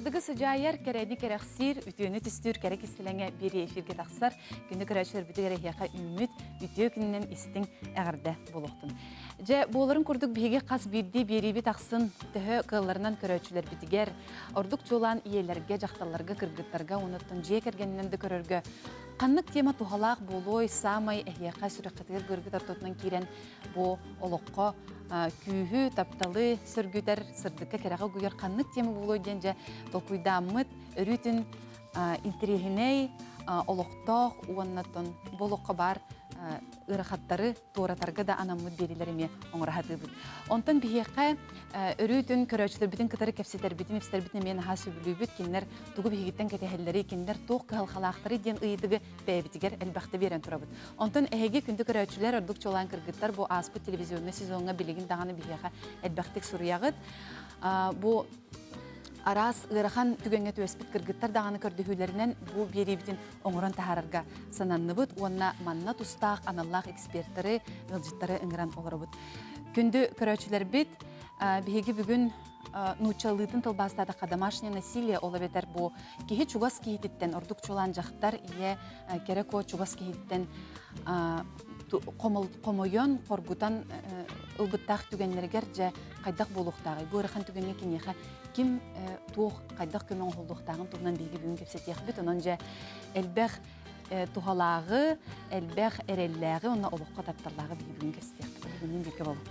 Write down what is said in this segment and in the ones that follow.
Сырдыгы сыдьаайар, кэрэни кэрэхсиир, үтүөнү түстүүр кэрэ кистэлэҥэ биэриэ эфиргэ тахсар. Күнү көрөөччүлэрбитигэр эһиэхэ үүммүт үтүө күнүнэн истиҥ эҕэрдэ буолуохтун. Дьэ, буоларын курдук биһиги хас биирдии биэриибит ахсын төһө кыалларынан көрөөччүлэрбитигэр, ордук чуолаан ийэлэргэ, дьахталларга, кыргыттарга уонна дьиэ кэргэнинэн да көрөргө ханнык тема туһалаах буолуой, саамай эһиэхэ сүрэххитигэр быаргыт ортотунан киирэн бу олоххо күүһү, тапталы сөргүтэр, сырдыкка кэрэҕэ угуйар ханнык тема буолуой диэн дьэ толкуйдааммыт, өрүүтүн интэриэһинэй, олохтоох уонна бу олоххо баар ыарахаттары туоратарга да анаммыт биэриилэр эмиэ оҥоро сатыыбыт. Онтон биһиэхэ өрүүтүн көрөөччүлэрбитин кытары кэпсэтэрбитин, ипсэтэрбитин эмиэ наһаа сөбүлүүбүт. Кинилэр тугу биһигиттэн кэтэһэллэрий, кинилэр туох кыһалҕалаахтарый диэн ыйытыгы бэйэбитигэр элбэхтэ биэрэн турабыт. Онтон эһиги күндү көрөөччүлэр, ордук чуолаан кыргыттар бу ааспыт телевизионнай сезоҥҥа билигин даҕаны биһиэхэ элбэхтик суруйаҕыт. Бу араас ыарахан түгэҥҥэ түбэспит кыргыттар даҕаны көрдөһүүлэринэн бу биэриибитин оҥорон таһаарарга сананныбыт уонна манна тустаах аналлаах экспертэри, ыалдьыттары ыҥыран олоробут. Күндү көрөөччүлэрбит, биһиги бүгүн нууччалыытын тылбаастаатахха домашнее насилие ол эбэтэр бу киһи чугас киһититтэн ордук чуолаан дьахтар ийэ кэрэ куо чугас киһиттэн хомойон хоргутан ылбыттаах түгэннэригэр дьэ хайдах буолуохтааҕый бу ыарахан түгэҥҥэ киниэхэ ким туох хайдах көмө оҥоһуллуохтааҕын туһунан биһиги бүгүн кэпсэтиэхпит онон дьэ элбэх туһалааҕы элбэх эрэллээҕи уонна олоххо тапталлааҕы биһиги бүгүн кэпсэтиэхпит бүгүннүн бииргэ буолуҥ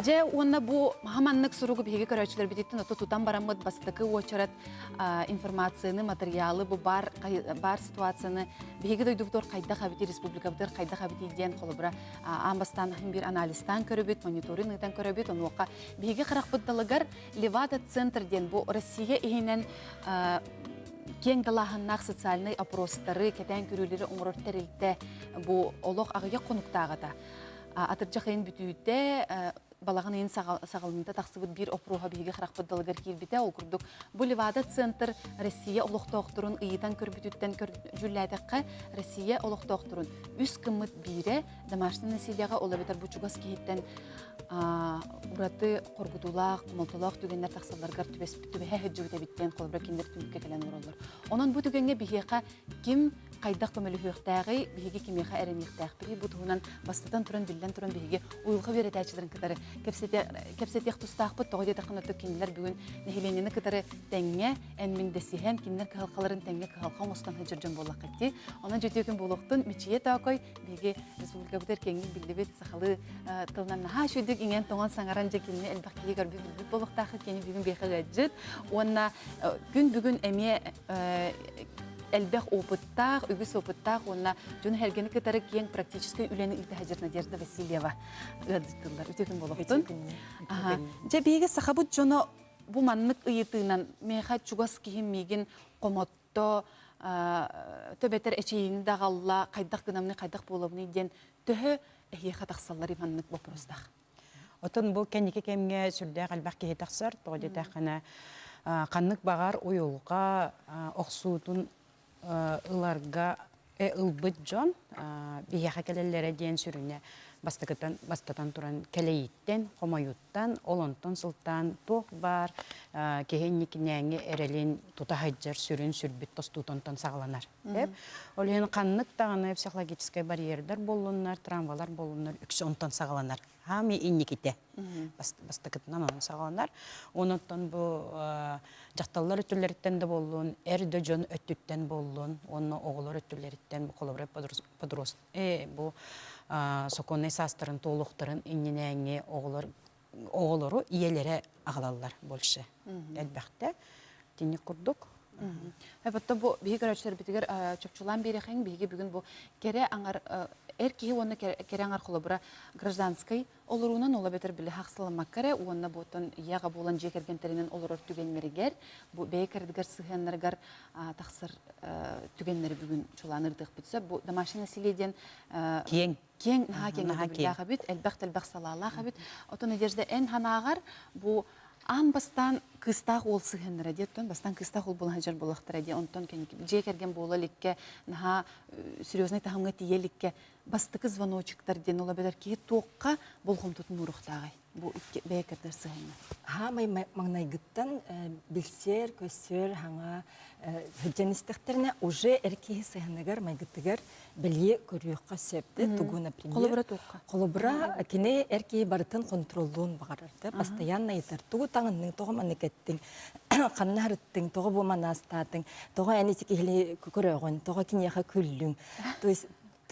Дьэ уонна бу хаманнык суругу биһиги көрөөччүлэрбититтэн ото тутан бараммыт бастакы уочарат информацияны, материалы бу бар, бар ситуацияны биһиги дойдубутугар хайдах эбитий, республикабытыгар хайдах эбитий диэн холобура аан бастаан биир анализтаан көрөбүт, мониторинг ыытан көрөбүт. Онуоха биһиги харахпыт далыгар Левада центр диэн бу Россия иһинэн киэҥ далааһыннаах социальнай опростары, кэтээн көрүүлэри оҥорор тэрилтэ бу олох аҕыйах хонуктааҕыта атырдьах ыйын бүтүүтэ балаҕан ыйын саҕаланыыта тахсыбыт биир опроһа биһиги харахпыт далыгар киирбитэ. Ол курдук бу Левада центр Россия олохтоохторун ыйытан көрбүтүттэн дьүүллээтэххэ Россия олохтоохторун үс гыммыт биирэ домашний насилиеҕа ол эбэтэр бу чугас киһиттэн ураты хоргутуулаах, хомолтолоох түгэннэр тахсалларыгар түбэһэ сылдьыбыт эбит диэн холобура кинилэр түмүккэ кэлэн олороллор. Онон бу түгэҥҥэ биһиэхэ ким хайдах көмөлөһүөхтээҕий, биһиги кимиэхэ эрэниэхтээхпитий бу туһунан бастатан туран, биллэн туран биһиги уйулҕа үөрэтээччилэрин кытары кэпсэтиэх тустаахпыт. Тоҕо диэтэххинэ, кинилэр бүгүн нэһилиэнньэни кытары тэҥҥэ эн-мин дэсиһэн, кинилэр кыһалҕаларын тэҥҥэ кыһалҕа оҥостон сылдьар дьон буоллаххыт дии. Онон дьүтүө күн буолуохтун Мичийэ Тоокой биһиги республикабытыгар киэҥник биллибит сахалыы тылынан наһаа үчүгдүк иҥэн-тоҥон саҥаран дьэ кинини элбэх киһи көрбүт билбит буолуохтааххыт кини бүгүн биэхэ ыалдьыт уонна күн бүгүн эмиэ элбэх опыттаах, үгүс опыттаах уонна дьон сэргэни кытары киэҥ практическай үлэни ыыта сылдьар Надежда Васильева ыалдьыттыыллар. Үтүө күн буолуохтун. Дьэ биһиги сахабыт дьоно бу маннык ыйытыынан миэхэ чугас киһим миигин хомотто, төбөтөр эчэйиини даҕалла, хайдах гынамный, хайдах буолабыный диэн төһө эһиэхэ тахсаллар маннык боппуруостаах? Отон бу кэнники кэмҥэ сүрдээх элбэх киһи тахсар, тоҕо диэтэххинэ ханнык баҕар уйулҕа охсуутун ыларга ылбыт дьон биһиэхэ кэлэллэрэ диэн сүрүнэ бастакытан бастатан туран кэлэйиттэн, хомойууттан, ол онтон сылтаан туох баар киһи инникинээҥҥи эрэлин тута сылдьар сүрүн сүрбүт тостуутунтан саҕаланар. Ол иһин ханнык даҕаны психологическай барьердар буоллуннар, травмалар буоллуннар үксэ онтон саҕаланар. Хаамыы инникитэ бастакытынан онон саҕаланар. Онон бу дьахталлар өттүлэриттэн да буоллун, эр да дьон өттүттэн буоллун, уонна оҕолор өттүлэриттэн бу холобура подросток бу сокуоннай саастарын туолуохтарын иннинээҥҥи оҕолор оҕолору ийэлэрэ аҕалаллар больше элбэхтэ. Итинник курдук. Оттон бу биһиги көрөөччүлэрбитигэр чопчулаан биэриэхиҥ, биһиги бүгүн бу кэрэ аҥар эр киһи уонна кэрэ аҥар холобура гражданскай олоруунан ол эбэтэр били хахсыламмакка эрэ уонна бу оттон ийэ-аҕа буолан дьиэ кэргэнтэринэн олорор түгэннэригэр бу бэйэ кэрдигэр сыһыаннарыгар тахсар түгэннэри бүгүн чулаан ырытыахпыт сөп. Бу домашнее насилие диэн киэҥ киэҥ наһаа киэҥ өйдөбүллээх эбит, элбэх да элбэх салаалаах эбит. Оттон Надежда, эн санааҕар бу Аан бастаан кыыстаах уол сыһыаннара диэттэн бастаан кыыстаах уол буолан сылдьар буоллахтара дии. Онтон дьиэ кэргэн буола иликкэ, наһаа серьезный таһымҥа тиийэ иликкэ бастакы звоночектар диэн ол эбэтэр киһи туохха болҕомтотун ууруохтааҕый? Бу икки бэйэ кэрдэр сыһыаҥҥа. Хаамай маҥнайгыттан билсэр, көссөр, хаҥа сылдьан истэхтэринэ уже эр киһи сыһыаныгар, майгытыгар бэлиэ көрүөххэ сөп да тугу, например. Холобура туохха? Холобура, кини эр киһи барытын контроллуон баҕарар да, постоянно ыйытар. Тугу таҥынныҥ, тоҕо маннык эттиҥ, ханна ырыттыҥ, тоҕо бу манаастаатыҥ, тоҕо эн ити киһини көрөҕүн, тоҕо киниэхэ күллүҥ. То есть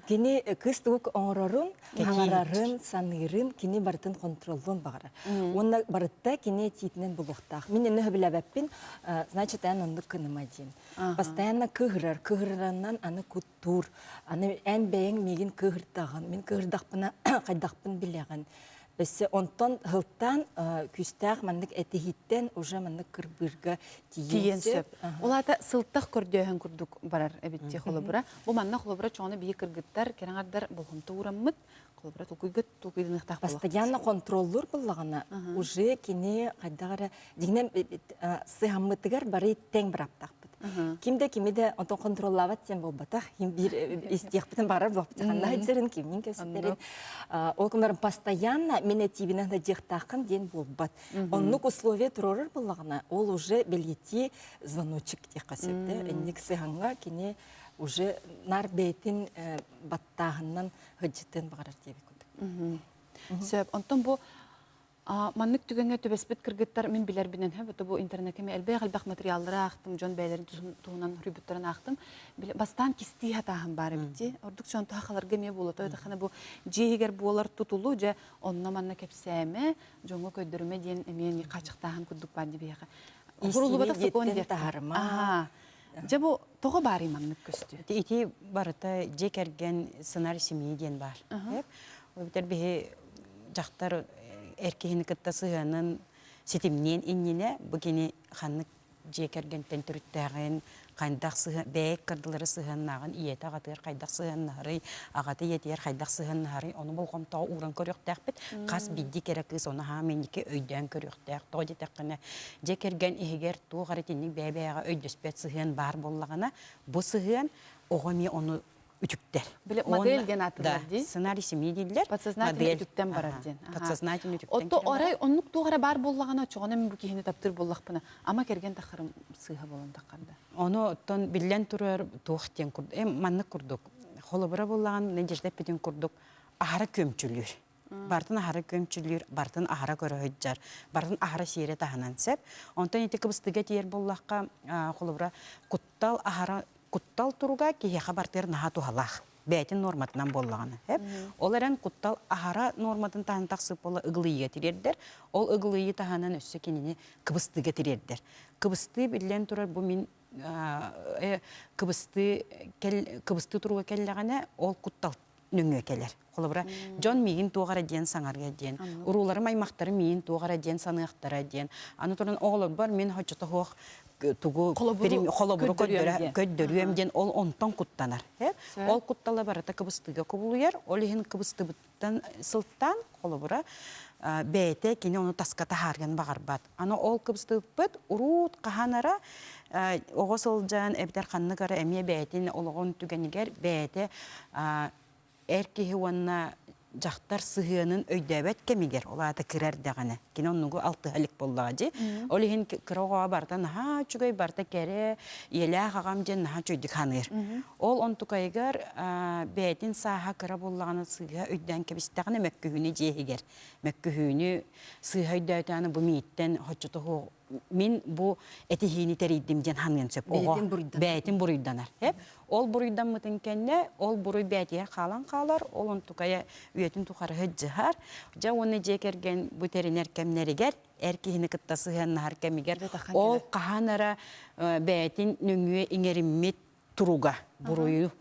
кини кыыс тугу оҥорорун, хаҥарарын, саныырын кини барытын контроллуон баҕарар. Уонна барытта кини этиитинэн булуохтаах. Мин инне сөбүлээбэппин, значит, эн оннук кыныма диэн. Постоянно кыыһырар, кыыһырарынан аны куттуур. Аны эн бэйэҥ миигин кыыһырдаҕын, мин кыыһырдахпына хайдахпын билэҕин. Өссө онтон һылтаан күүстээх маннык этиһииттэн уже маннык кырбыырга тиийэн сөп. Ол аата сылтах көрдөөһүн курдук барар эбит дии холобура. Бу манна холобура чоҕуна биһи кыргыттар, кэрэҥардар болҕомто уураммыт, холобура толкуйга толкуйданыахтаах буолуох. Постоянно контроллуур буоллаҕына, уже кини хайдах эрэ дьиҥинэн сыһаммытыгар бары тэҥ бырааптаахпыт. Ким да кими да онтон контроллаабат диэн буолбатах. Ким биир истиэхпитин баҕарар буолбут. Ханна сылдьарын, кимнин кэпсэтэрин. Ол гынан постоянно мин этиибинэн сылдьыахтааххын диэн буолбат. Оннук условия туруорар буоллаҕына, ол уже бэлиэтии звоночек диэххэ сөп да. Инник сыһаҥҥа кини уже нар бэйэтин баттааһынынан сылдьытын баҕарар диэбит курдук. Сөп. Онтон бу Маннык түгэҥҥэ түбэспит кыргыттар мин билэрбинэн һэ бу интернеккэ эмиэ элбэх-элбэх материаллары аахтым, дьон бэйэлэрин туһунан суруйбуттарын аахтым. Бастаан кистии хатааһын баар эбит дии. Ордук дьон туһахаларга эмиэ буолуо. Тоҕо бу дьиэ иһигэр буолар тутулу дьэ онно-манна кэпсээмэ, дьоҥҥо көрдөрүмэ диэн эмиэ хааччахтааһын курдук баар дии биһиэхэ. Суруллубатах сокуон диэн таһарыма. Дьэ бу тоҕо баарый маннык көстүү? Ити барыта дьиэ кэргэн сценарий семьи диэн баар. Ол биһи дьахтар эр киһини кытта сыһыанын ситимниэн иннинэ бу кини ханнык дьиэ кэргэнтэн төрүттээҕин, хайдах сыһыан, бэйэ кырдылары сыһыаннааҕын, ийэтэ аҕатыгар хайдах сыһыаннаһарый, аҕата ийэтигэр хайдах сыһыаннаһарый, ону болҕомтоҕо ууран көрүөхтээхпит. Хас биирдии кэрэ кыыс ону аһаам инники өйдөөн көрүөхтээх. Тоҕо диэтэххинэ, дьиэ кэргэн иһигэр туох эрэ итинник бэйэ-бэйэҕэ өйдөспөт сыһыан баар буоллаҕына, бу сыһыан оҕо эмиэ ону үтүктэр. Били модель диэн ааттыыллар дии. Сценарий семьи дииллэр. Подсознательно үтүктэн барар диэн. Подсознательно үтүктэн Отто арай оннук туох эрэ баар буоллаҕына, оччоҕуна мин бу киһини таптыыр буоллахпына, ама кэргэн таххарым сыыһа буолан таххарда. Ону оттон биллэн турар туох диэн курдук, маннык курдук, холобура буоллаҕын Надежда эппитин курдук, аһара күөмчүлүүр. Бартын аһара күөмчүлүүр, бартын аһара көрө сылдьар, бартын аһара сиэрэ таһынан сөп. Онтон ити кыбыстыга тиийэр буоллахха, холобура, куттал аһара куттал туруга киһиэхэ бартыгар наһаа туһалаах. Бэйэтин нуорматынан буоллаҕына. Ол эрэн куттал аһара нуорматын таһынан тахсыбыт буола ыгылыйыыга тириэрдэр. Ол ыгылыйыы таһынан өссө кинини кыбыстыыга тириэрдэр. Кыбыстыы биллэн турар бу мин кыбыстыы кыбыстыы туруга кэллэҕинэ ол куттал нөҥүө кэлэр. Холобура, дьон миигин туох эрэ диэн саҥарыа диэн, урууларым аймахтарым миигин туох эрэ диэн саныахтара диэн. Аны туран оҕолорбор мин хоччото суох тугу холобуру көрдөрүөм диэн ол онтон куттанар. Ол куттала барыта кыбыстыыга кубулуйар. Ол иһин кыбыстыбыттан сылтаан холобура бэйэтэ кини ону таска таһаарыан баҕарбат. Аны ол кыбыстыбыппыт уруут хаһан эрэ оҕо сылдьан эбэтэр ханнык эрэ эмиэ бэйэтин олоҕун түгэнигэр бэйэтэ эр киһи уонна дьахтар сыһыанын өйдөөбөт кэмигэр, ол аата кыра эрдэҕинэ, кини оннугу алтыһа илик буоллаҕа дии. Ол иһин кыра оҕоҕо барыта наһаа үчүгэй, барыта кэрэ, ийэлээх аҕам диэн наһаа үчүгэйдик саныыр. Ол онтукайыгар бэйэтин сааһа кыра буоллаҕына сыыһа өйдөөн кэбистэҕинэ мөккүһүүнү дьиэ иһигэр мөккүһүүнү сыыһа өйдөөтөҕүнэ бу мииттэн хоччото суох мин бу этиһиини тэрийдим диэн ханыан сөп оҕо бэйэтин буруйданар ол буруйдаммытын кэннэ ол буруй бэйэтигэр хаалан хаалар ол онтукайа үйэтин тухары сылдьыһар дьэ уонна дьиэ кэргэн бу тэринэр кэмнэригэр эр киһини кытта сыһыаннаһар кэмигэр ол хаһан эрэ бэйэтин нөҥүө иҥэриммит туруга буруйу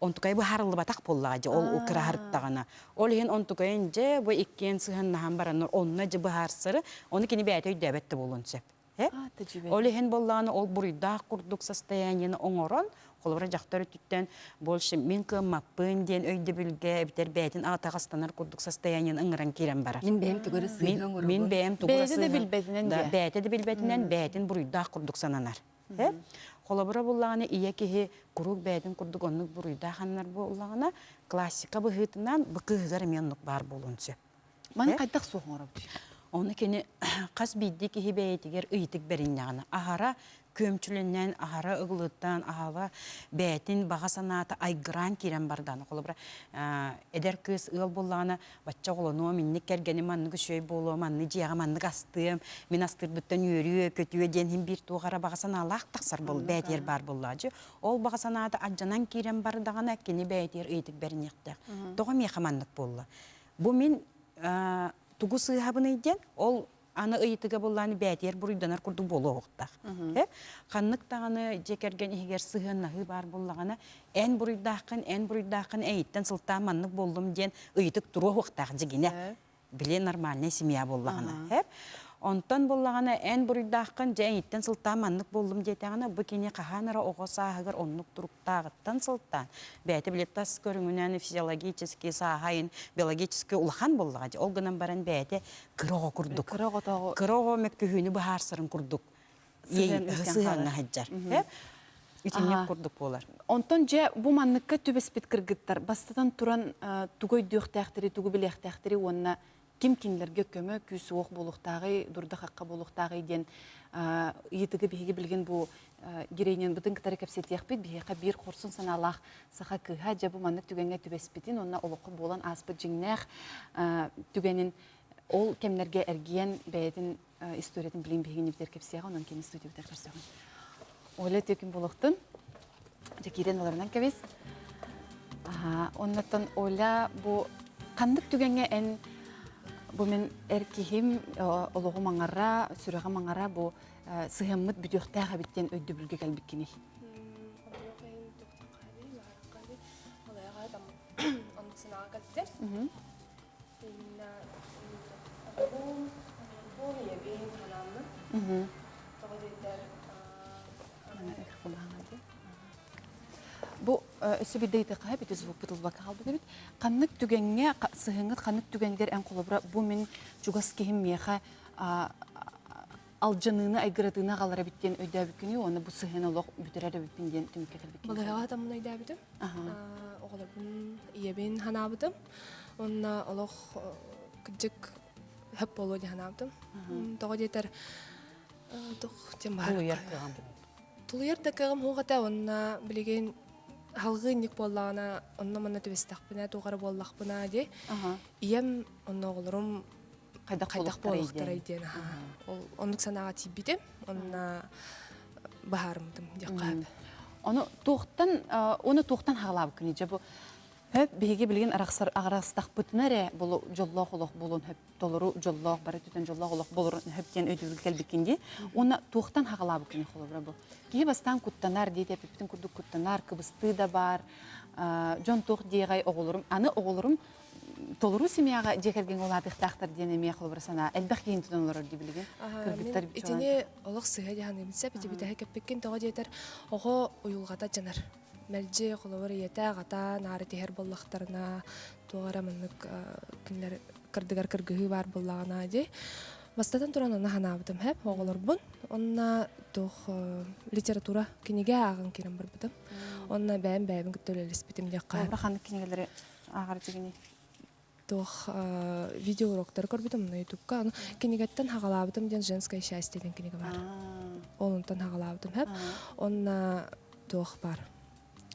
онтукай быһаарыллыбатах буоллаҕа дьэ ол кыраһарыттаҕына ол иһин онтукайын дьэ бу иккиэн сыһыаннаһан бараннар онно дьэ быһаарсары ону кини бэйэтэ өйдөөбөт да буолуон сөп ол иһин буоллаҕына ол буруйдаах курдук состояниены оҥорон. Холобура дьахтар өттүттэн больше мин кыаммаппын диэн өйдөбүлгэ эбэтэр бэйэтин аҕатаҕастанар курдук состояниен ыҥыран киирэн барар. Мин бэйэм тугу эрэ сыыһа оҥоробун. Мин бэйэм тугу эрэ Бэйэтэ да билбэтинэн да, бэйэтэ да билбэтинэн бэйэтин буруйдаах курдук сананар. Холобура буллаҕына ийэ киһи куруук бэйэтин курдук оннук буруйдаах аннар буоллаҕына классика быһыытынан бу кыыһыгар эмиэ оннук баар буолуон сөп. Маны хайдах суох оҥоробут? Ону кини хас биирдии киһи бэйэтигэр ыйытык бэриннэҕинэ, аһара күөмчүлэнэн, аһара ыгылыттан, аһара бэйэтин баҕа санаата айгыраан киирэн бардаҕына, холобура, эдэр кыыс ыал буоллаҕына, бачча оҕолонуом, инник кэргэним маннык үчүгэй буолуо, маннык дьиэҕэ маннык астыам, мин астыырбыттан үөрүө, көтүө диэн иһин биир туох эрэ баҕа санаалаах тахсар буол, бэйэтигэр баар буоллаҕа дьэ. Ол баҕа санаата алдьанан киирэн бардаҕына, кини бэйэтигэр ыйытык бэриниэхтээх. Тоҕо миэхэ маннык буолла? Бу мин тугу сыыһабыный диэн, ол аны ыйытыга буллааны бээтиэр буруйданар курдук буолуохтаах. Ханнык даҕаны дьиэ кэргэн иһигэр сыһыаннаһыы баар буоллаҕына, эн буруйдааххын, эн буруйдааххын, эйиттэн сылтаан маннык буоллум диэн ыйытык туруохтаах дьигинэ. Били нормальная семья буоллаҕына. Онтон буоллаҕына эн буруйдааххын, дьэ эйиттэн сылтаан маннык буоллум диэтэҕинэ, бу кини хаһан эрэ оҕо сааһыгар оннук туруктааҕыттан сылтаан, бэйэтэ били тас көрүҥүнэн физиологический сааһайын биологический улахан буоллаҕа дии. Ол гынан баран бэйэтэ кыра оҕо курдук. Кыра оҕотооҕу кыра оҕо мөккүһүүнү быһаарсарын курдук сыһыаҥҥа сылдьар. Итинник курдук буолар. Онтон дьэ бу манныкка түбэспит кыргыттар бастатан туран тугу өйдүөхтээхтэри, тугу билиэхтээхтэри уонна ким кинилэргэ көмө күүс-уох буолуохтааҕый, дурда-хахха буолуохтааҕый диэн ыйытыгы биһиги билигин бу героинянбытын кытары кэпсэтиэхпит. Биһиэхэ биир хорсун санаалаах саха кыыһа дьэ бу маннык түгэҥҥэ түбэспитин уонна олоххо буолан ааспыт дьиҥнээх түгэнин ол кэмнэргэ эргийэн бэйэтин историятын билин биһигини битэр кэпсиэҕэ, онон кини студиябытыгар көрсөҕүн. Оля түкүн буолуохтун. Дьэ киирэн олорунан кэбис. Оннуттан Оля бу ханнык түгэҥҥэ эн бу мин эр киһим олоҕум аҥара, сүрэҕим аҥара бу сыһыаммыт бүтүөхтээх эбит диэн өйдөбүлгэ кэлбиккиний? Бу өссө биирдэ ыйытыахха бити звукпут ылбакка хаалбыт эбит. Ханнык түгэҥҥэ сыһыҥҥыт ханнык түгэнигэр эн холобура бу мин чугас киһим миэхэ алдьаныыны айгыратыыны аҕалар эбит диэн өйдөөбүккүнүй уонна бу сыһыан олох бүтэрэр эбиппин диэн түмүккэ кэлбиккин. Балыыһаҕа таммын өйдөөбүтүм. Оҕолорбун ийэбин ханаабытым. Онно олох кырдьык хөп буолуо диэн ханаабытым. Тоҕо диэтэр туох диэн баар. Тулуйар кыаҕым. Тулуйар да кыаҕым суох этэ уонна билигин халҕыы инник буоллаҕына онно-манна түбэстэхпинэ туох эрэ буоллахпына дии. Ийэм онно оҕолорум хайдах буолуохтарай диэн ол оннук санааҕа тиийбитим онно быһаарыммытым диэххэ Ону туохтан оны туохтан хаалаабыккыный дьэ бу хөп биһиги билигин арахсар аҕарастахпытына эрэ болу дьоллоох олох буолуон хөп толору дьоллоох бары түтэн дьоллоох олох болорун хөп диэн өйдөбүл кэлбиккин дии уонна туохтан хаалаабыккыный холобура бу киһи бастаан куттанар диэти эппиппитин курдук куттанар кыбыстыы да баар дьон туох диэҕэй оҕолорум аны оҕолорум толору семьяҕа дьиэ кэргэҥҥэ улаатыахтаахтар диэн эмиэ холобура санаа элбэх киһини тутан олорор дии билигин кыргыттар итини олох сыыһа дии саныыбын сөп ити бүтэһик эппиккин тоҕо диэтэр оҕо уйулҕата дьанар мэлдьи холобур ийэтэ аҕата наары тиһэр буоллахтарына туох эрэ маннык кинилэр кырдыгар кыргыһыы баар буоллаҕына дии бастатан туран онно санаабытым хэп оҕолорбун онно туох литература кинигэ ааҕан киирэн барбытым онно бэйэм бэйэбин кытта үлэлэспитим диэххэ холобура ханнык кинигэлэри ааҕар дьигини туох видеоуроктары көрбүтүм мына ютубка аны кинигэттэн хаҕалаабытым диэн женское счастье диэн кинигэ баар ол онтон хаҕалаабытым хэп онно туох бар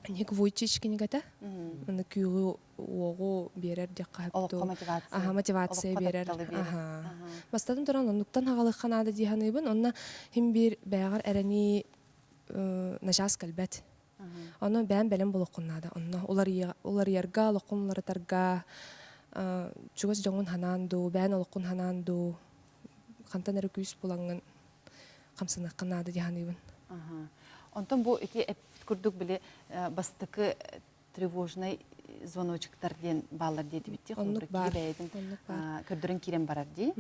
Ник Вуйчич кинигэтэ аны күүгү уоҕу биэрэр диэххэ олоххо мотивация аха мотивация биэрэр аха бастатан туран оннуктан хаҕалыахха наада дии саныыбын онно хим биир бэйэҕэр эрэнии начаас кэлбэт Ону бэйэм бэлэм буолуоххун наада. Онно уларыйарга, олоххун уларытарга, чугас дьоҥҥун ханаан дуу, бэйэн олоххун ханаан дуу, хантан эрэ күүс булаҥҥын хамсаныаххын наада дии саныыбын. Онтон бу ити эппит курдук били бастакы тревожнай звоночектар диэн бааллар диэтибит Оннук баар. бэйэтин көрдөрөн киирэн барар дии.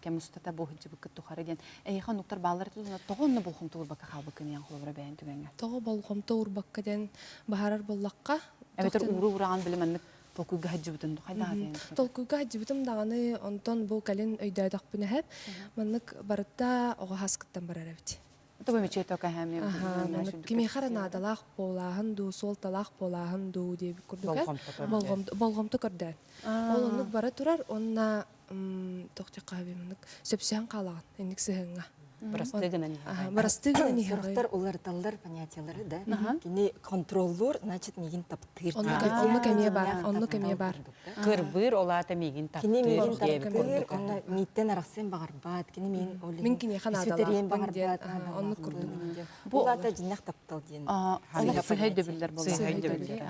Кэм устата бу сылдьыбыккыт тухары диэн. Эйиэхэ оннуктар бааллар тоҕо онно болҕомто уурбакка хаалбыккын ийэн холобура бэйэн түгэҥҥэ. Тоҕо болҕомто уурбакка диэн баһарар буоллахха. Эбэтэр ууру ураҕан били маннык толкуйга сылдьыбытын хайдах этиэн Толкуйга сылдьыбытым даҕаны онтон бу кэлин өйдөөтөхпүнэ эһэп маннык барыта оҕо хаскыттан барар эбит. Тобо мечето каһами Кимиэхэ эрэ наадалаах буолааһын дуу, суолталаах буолааһын дуу диэбит курдук болҕомто көрдөөн. Ол оннук бара турар уонна туох диэххэ маннык сөпсөһөн хаалаҕын инник сыһыаҥҥа. Бырастыы гынан иһэҕин. Бырастыы гынан иһэҕин. Сорохтор уларыталлар понятиелары да. Кини контроллуур, значит миигин таптыыр. Оннук эмиэ бар, оннук эмиэ бар. Кырбыыр ол аата миигин таптыыр. Кини миигин таптыыр, онно мииттэн арахсыан баҕарбат, кини миигин ол Мин киниэхэ наадалаахпын диэн, оннук курдук. Бу аата дьиннэх таптал диэн. Олох сыһай дөбүллэр буолла. Сыһай дөбүллэр.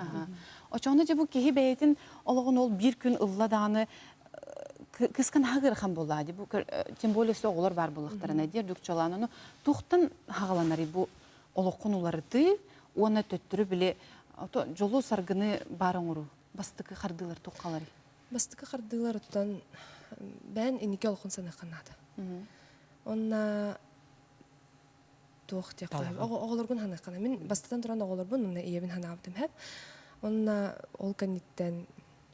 Очоҕуна дьэ бу киһи бэйэтин олоҕун ол биир күн ылла даҕаны кыскан хаҕырахан буоллаа дии бу тем более оҕолор баар буоллахтарына диир дукчалаан ону туохтан хаҕаланарый бу олоххун уларытыы уонна төттөрү били дьолу саргыны баар оҥоруу бастакы хардыылар туоххаларый Бастакы хардыылар оттон бэйэн инники олоххун саныахха наада. Онна туох диэххэ оҕолоргун ханыаххына. Мин бастатан туран оҕолорбун уонна ийэбин ханаабытым хэп. Онна ол кэнниттэн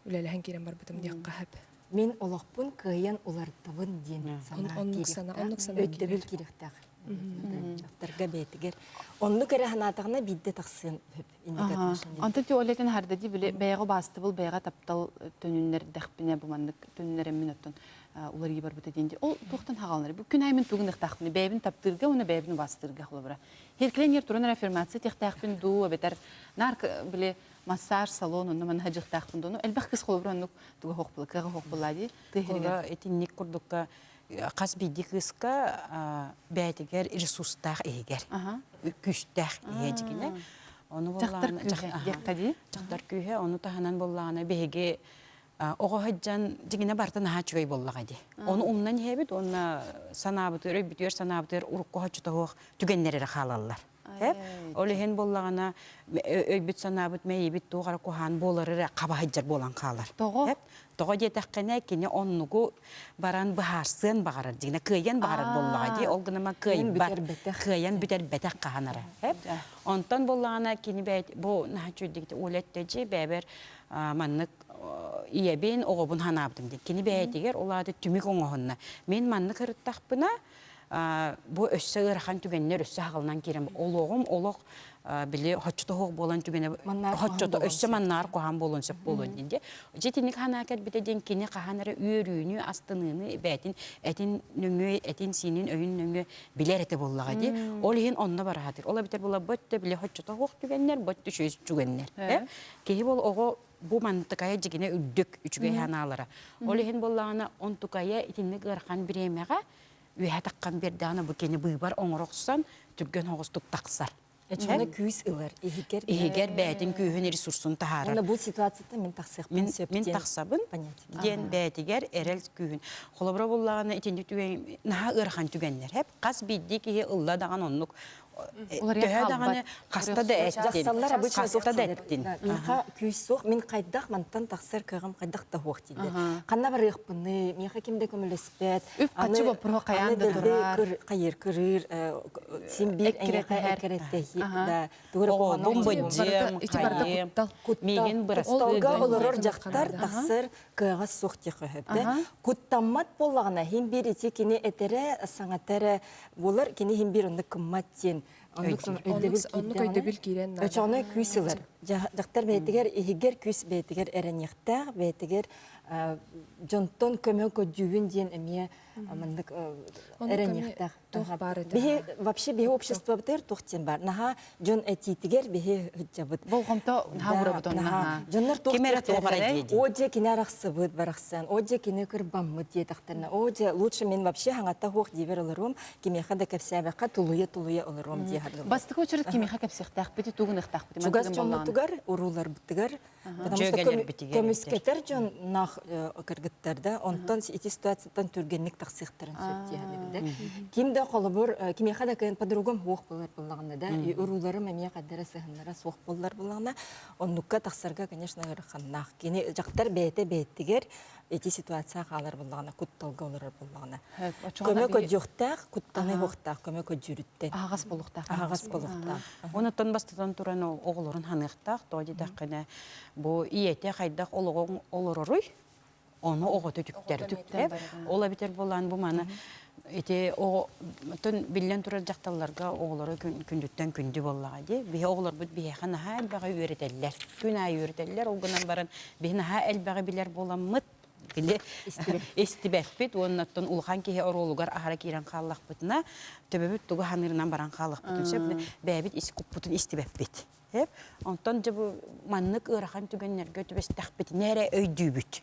үлэлэһэн киирэн барбытым диэххэ хэп. Мин олохпун кыайан уларытабын диэн санаа киириэхтээх. Өйдөбүл киириэхтээх. Дьахтарга бэйэтигэр. Оннук эрэ санаатаҕына биирдэ тахсыан сөп. Онтон ти олетин хардади били бэйэҕэ убаастыбыл, бэйэҕэ таптал төнүннэрдэхпинэ бу маннык төнүннэрэммин оттон уларыы барбыта диэн ол туохтан хаҕаланар бу күн аайы тугун ыхтаахпын бэйэбин таптыырга уонна бэйэбин убаастыырга холобура Херкилен туран аффирмация тиэхтээхпин дуу эбэтэр нар били массаж салон онно манна дьыхтаахпын дуу элбэх кыс холобура оннук туга хоох була кыаҕа хоох була дии тыһырыгар итинник курдукка хас биирдии кыыска бэйэтигэр ресурстаах иһигэр күүстээх иһэ дьигинэ ону дьахтар күүһэ диэххэ дии дьахтар күүһэ ону таһынан буоллаҕына биһиги оҕо сылдьан дьигинэ барыта наһаа үчүгэй буоллаҕа дии ону умнан иһэбит уонна санаабытыгар өйбүтүгэр санаабытыгар урукку хоччотоһуох түгэннэр эрэ хаалаллар Ол иһин буоллаҕына өйбүт-санаабыт мэйиибит туох эрэ куһаан буолар эрэ хаба сылдьар буолан хаалар. Тоҕо? Тоҕо диэтэххинэ кини оннугу баран быһаарсыан баҕарар дьиҥэ кыайан баҕарар буоллаҕа дии ол гынама кыайбат кыайан бүтэрбэтэх хаһан эрэ. Онтон буоллаҕына кини бэйт бу наһаа үчүгэйдик Оля эттэ бэйэбэр маннык ийэбин оҕобун ханаабытым диэн кини бэйэтигэр ол аата түмүк оҥоһунна мин маннык ырыттахпына бу өссө ыарахан түгэннэр өссө хаҕылынан киирэн олоҕум олох били хоччото суох буолан түгэнэ хоччото өссө маннаар куһаан буолуон сөп буолуон диэн дьэ итинник санаа кэлбитэ диэн кини хаһан эрэ үөрүүнү астыныыны бэйэтин этин нөҥүө этин сиинин өйүн нөҥүө билэр этэ буоллаҕа дии ол иһин онно бараатыр ол эбэтэр була бөттө били хоччото суох түгэннэр бөттө үчүгэй түгэннэр киһи бол оҕо бу мантыкайа дьигинэ үрдүк үчүгэй санаалара ол иһин буоллаҕына онтукайа итинник ыарахан бириэмэҕэ үөһэ таххан биэрдэҕинэ бу кини быыбар оҥоро охсон түргэн оҕустук тахсар. Эчээнэ күүс ылар, иһигэр иһигэр бэйэтин күүһүн ресурсун таһаарар. Уонна бу ситуацияттан мин тахсыахпын сөп мин тахсабын диэн бэйэтигэр эрэл күүһүн. Холобура буллаҕына итинник түгэн наһаа ыарахан түгэннэр хэп хас биирдии киһи ылла даҕаны оннук төһө даҕаны хаста да эттин Дьахталлар обычно хаста да эттин Миэхэ күүс суох, мин хайдах мантан тахсар кыаҕым хайдах да суох дииллэр. Ханна барыахпыный, миэхэ ким да көмөлөспөт. Үп-харчы боппуруоһа хайаан да турар. Хайыр кырыыр, син биир эйиэхэ эккирэттэһии да Оҕобун быдьыам, хайыам, миигин бырастыы Кутталга олорор дьахтар тахсар кыаҕа суох диэххэ сөп да. Куттаммат буоллаҕына, иһин биир ити кини этэрэ, саҥата эрэ буолар, кини иһин биир оннук кыммат диэн оннук өйдөбүл киирэн наада. Очоҕуна күүс ылар. Дьахтар бэйэтигэр иһигэр күүс бэйэтигэр эрэниэхтээх, бэйэтигэр дьонтон көмө көрдүүбүн диэн эмиэ маннык эрэниэхтээх. Туох баар этэ? Биһи вообще биһи обществобытыгар туох диэн бар. Наһаа дьон этиитигэр биһи ыдьабыт. Болҕомто наһаа уурабыт онно. Дьоннор туох Ким эрэ туох эрэ дии. О дьэ кини арахсыбыт барахсан, о дьэ кини кырбаммыт диэтэхтэринэ, о дьэ лучше мин вообще хаҥатта хуох диибэр олоруом, кимиэхэ да кэпсээбэххэ тулуйа-тулуйа олоруом дии хардылар. Бастакы очерет кимиэхэ кэпсиэхтээхпити, тугун ыхтаахпыты. Чугас дьоммутугар, урууларбытыгар, потому что көмүскэтэр дьон нах кыргыттар да, онтон ити ситуацияттан түргэнник тахсыахтарын сөп диэхэ да. Ким да холобур, кимиэхэ да кыын подругам суох буолар буоллаҕына да, урууларым эмиэ хаддара сыһыннара суох буоллар буоллаҕына, оннукка тахсарга, конечно, ыараханнаах. Кини дьахтар бэйэтэ бэйэтигэр ити ситуация хаалар буоллаҕына, кутталга олорор буоллаҕына. Көмө көдьүөхтээх, куттаны уохтаах, көмө көдьүүрүттэн. Аһаҕас буолуохтаах. Аһаҕас буолуохтаах. Онуттан бастатан туран оҕолорун ханыахтаах, тоҕо диэтэххинэ, бу ийэтэ хайдах олоҕун олороруй, ону оҕото түктэр. Ол эбитэр буолан бу маны ити оҕо биллэн турар дьахталларга оҕолоро күндүттэн күндү буоллаҕа дии. Биһи оҕолорбут биһиэхэ наһаа элбэҕи үөрэтэллэр. Күн аайы үөрэтэллэр, ол гынан баран биһи наһаа элбэҕи билэр буоламмыт били истибэппит уонна оттон улахан киһи оруолугар аһара киирэн хааллахпытына төбөбүт тугу ханыырынан баран хааллахпытын сөп бэйэбит ис куппутун истибэппит. Онтон дьэ бу маннык ыарахан түгэннэргэ түбэстэхпитинэ эрэ өйдүүбүт.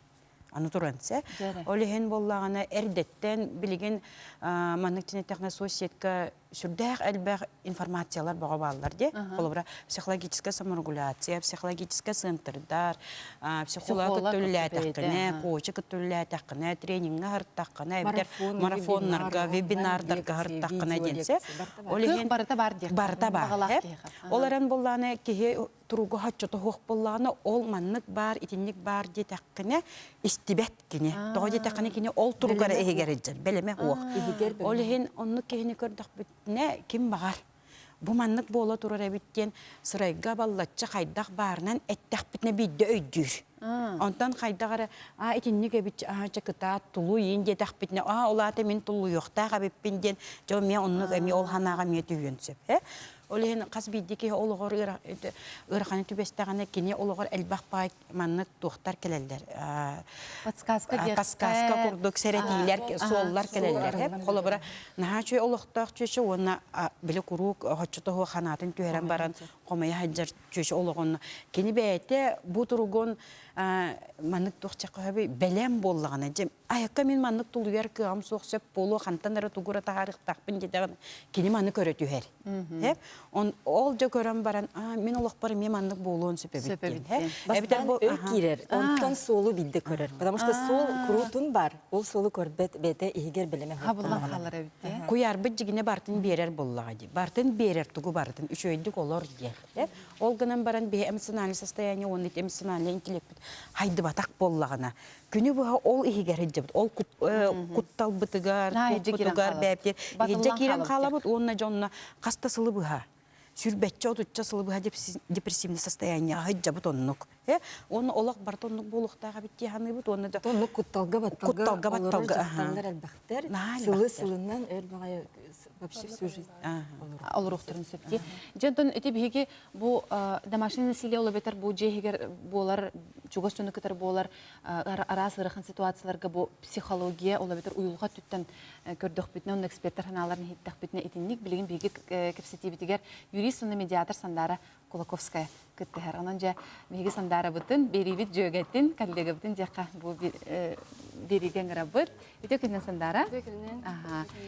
Аны туран сэ. Ол иһин буоллаҕына эрдэттэн билигин маннык тинэттэхинэ соцсетка сүрдээх элбэх информациялар бөҕө бааллар дии. Холобура, психологическая саморегуляция, психологическая центрдар, психолог кытта үлэлээтэххинэ, коучу кытта үлэлээтэххинэ, трениҥҥэ аһыртаххына, эбэтэр марафоннарга, вебинардарга аһыртаххына диэн сэ. Ол иһин барыта бар диэх. Барыта бар. Ол эрэн буоллаҕына киһи туруга хоччото суох буоллаҕына, ол маннык баар, итинник баар диэтэххинэ, истибэт кини. Тоҕо диэтэххинэ, кини ол туругар иһигэр илдьэр, бэлэмэ суох. Ол иһин оннук киһини көрдөхпүтүнэ, ким баҕар бу маннык буола турар эбит диэн сырайга баллачча хайдах баарынан эттэхпитинэ биирдэ өйдүүр. Онтон хайдах эрэ аа итинник эбит аа чэ кытаат тулуйун диэтэхпитинэ аа ол аата мин тулуйуохтаах эбиппин диэн дьэ эмиэ оннук эмиэ ол санааҕа эмиэ түһүөн сөп э Ол иһин хас биирдии киһи олоҕор ыараханы түбэстэҕинэ кини олоҕор элбэх баай маннык туохтар кэлэллэр. Подсказка Подсказка курдук сэрэтиилэр, суоллар кэлэллэр. Холобура, наһаа үчүгэй олохтоох чүөчэ уонна били куруук хоччотоһуо ханаатын түһэрэн баран хомойо сылдьар чүөчэ олоҕун кини бэйэтэ бу туругун маннык туох чаххаһабый бэлэм буоллаҕына дьэ айакка мин маннык тулуйар кыаҕым суох сөп буолуо хантан эрэ тугу эрэ таһаарыахтаахпын диэтэҕинэ кини маны көрө түһэр он ол дьэ көрөн баран а мин олохпор эмиэ маннык буолуон сөп эбит диэн эбэтэр бу өй киирэр онтон суолу биирдэ көрөр потому что суол куруутун бар ол суолу көрбөт бэйэтэ иһигэр бэлэмэ хабыллан хаалар эбит дии куйаарбыт дьигинэ бартын биэрэр буоллаҕа дии бартын биэрэр тугу барытын үчүгэйдик олор диэн ол гынан баран биһи эмоциональное состояние уонна эмоциональный интеллектпит хайдыбатах буоллаҕына күнү быһа ол иһигэр сылдьабыт. Ол кутталбытыгар, куппутугар бэптир. Иһирдьэ киирэн хаалабыт уонна дьонно хаста сылы быһа сүрбэччэ отучча сылы быһа депрессивный состояние сылдьабыт оннук. Уонна олох барыта оннук буолуохтаах эбит дии саныыбыт уонна да оннук кутталга батталга кутталга батталга дьахталлар элбэхтэр сылы сылынан өр баҕайы вообще всю жизнь олоруохтарын сөп дии. Дьэ онтон ити биһиги бу домашний насилие ол эбэтэр бу дьиэ иһигэр буолар чугас дьону кытары буолар араас ыарахан ситуацияларга бу психология ол эбэтэр уйулҕа өттүттэн көрдөхпүтүнэ онно эксперттэр санааларын иһиттэхпитинэ итинник билигин биһиги кэпсэтиибитигэр юрист уонна медиатор Сандаара Кулаковская кыттыһар. Онон дьэ биһиги Сандаарабытын, биэриибит дьүөгэтин, коллегабытын диэххэ бу биэриигэ ыҥырабыт. Үтүө күнүнэн Сандаара. Үтүө күнүнэн.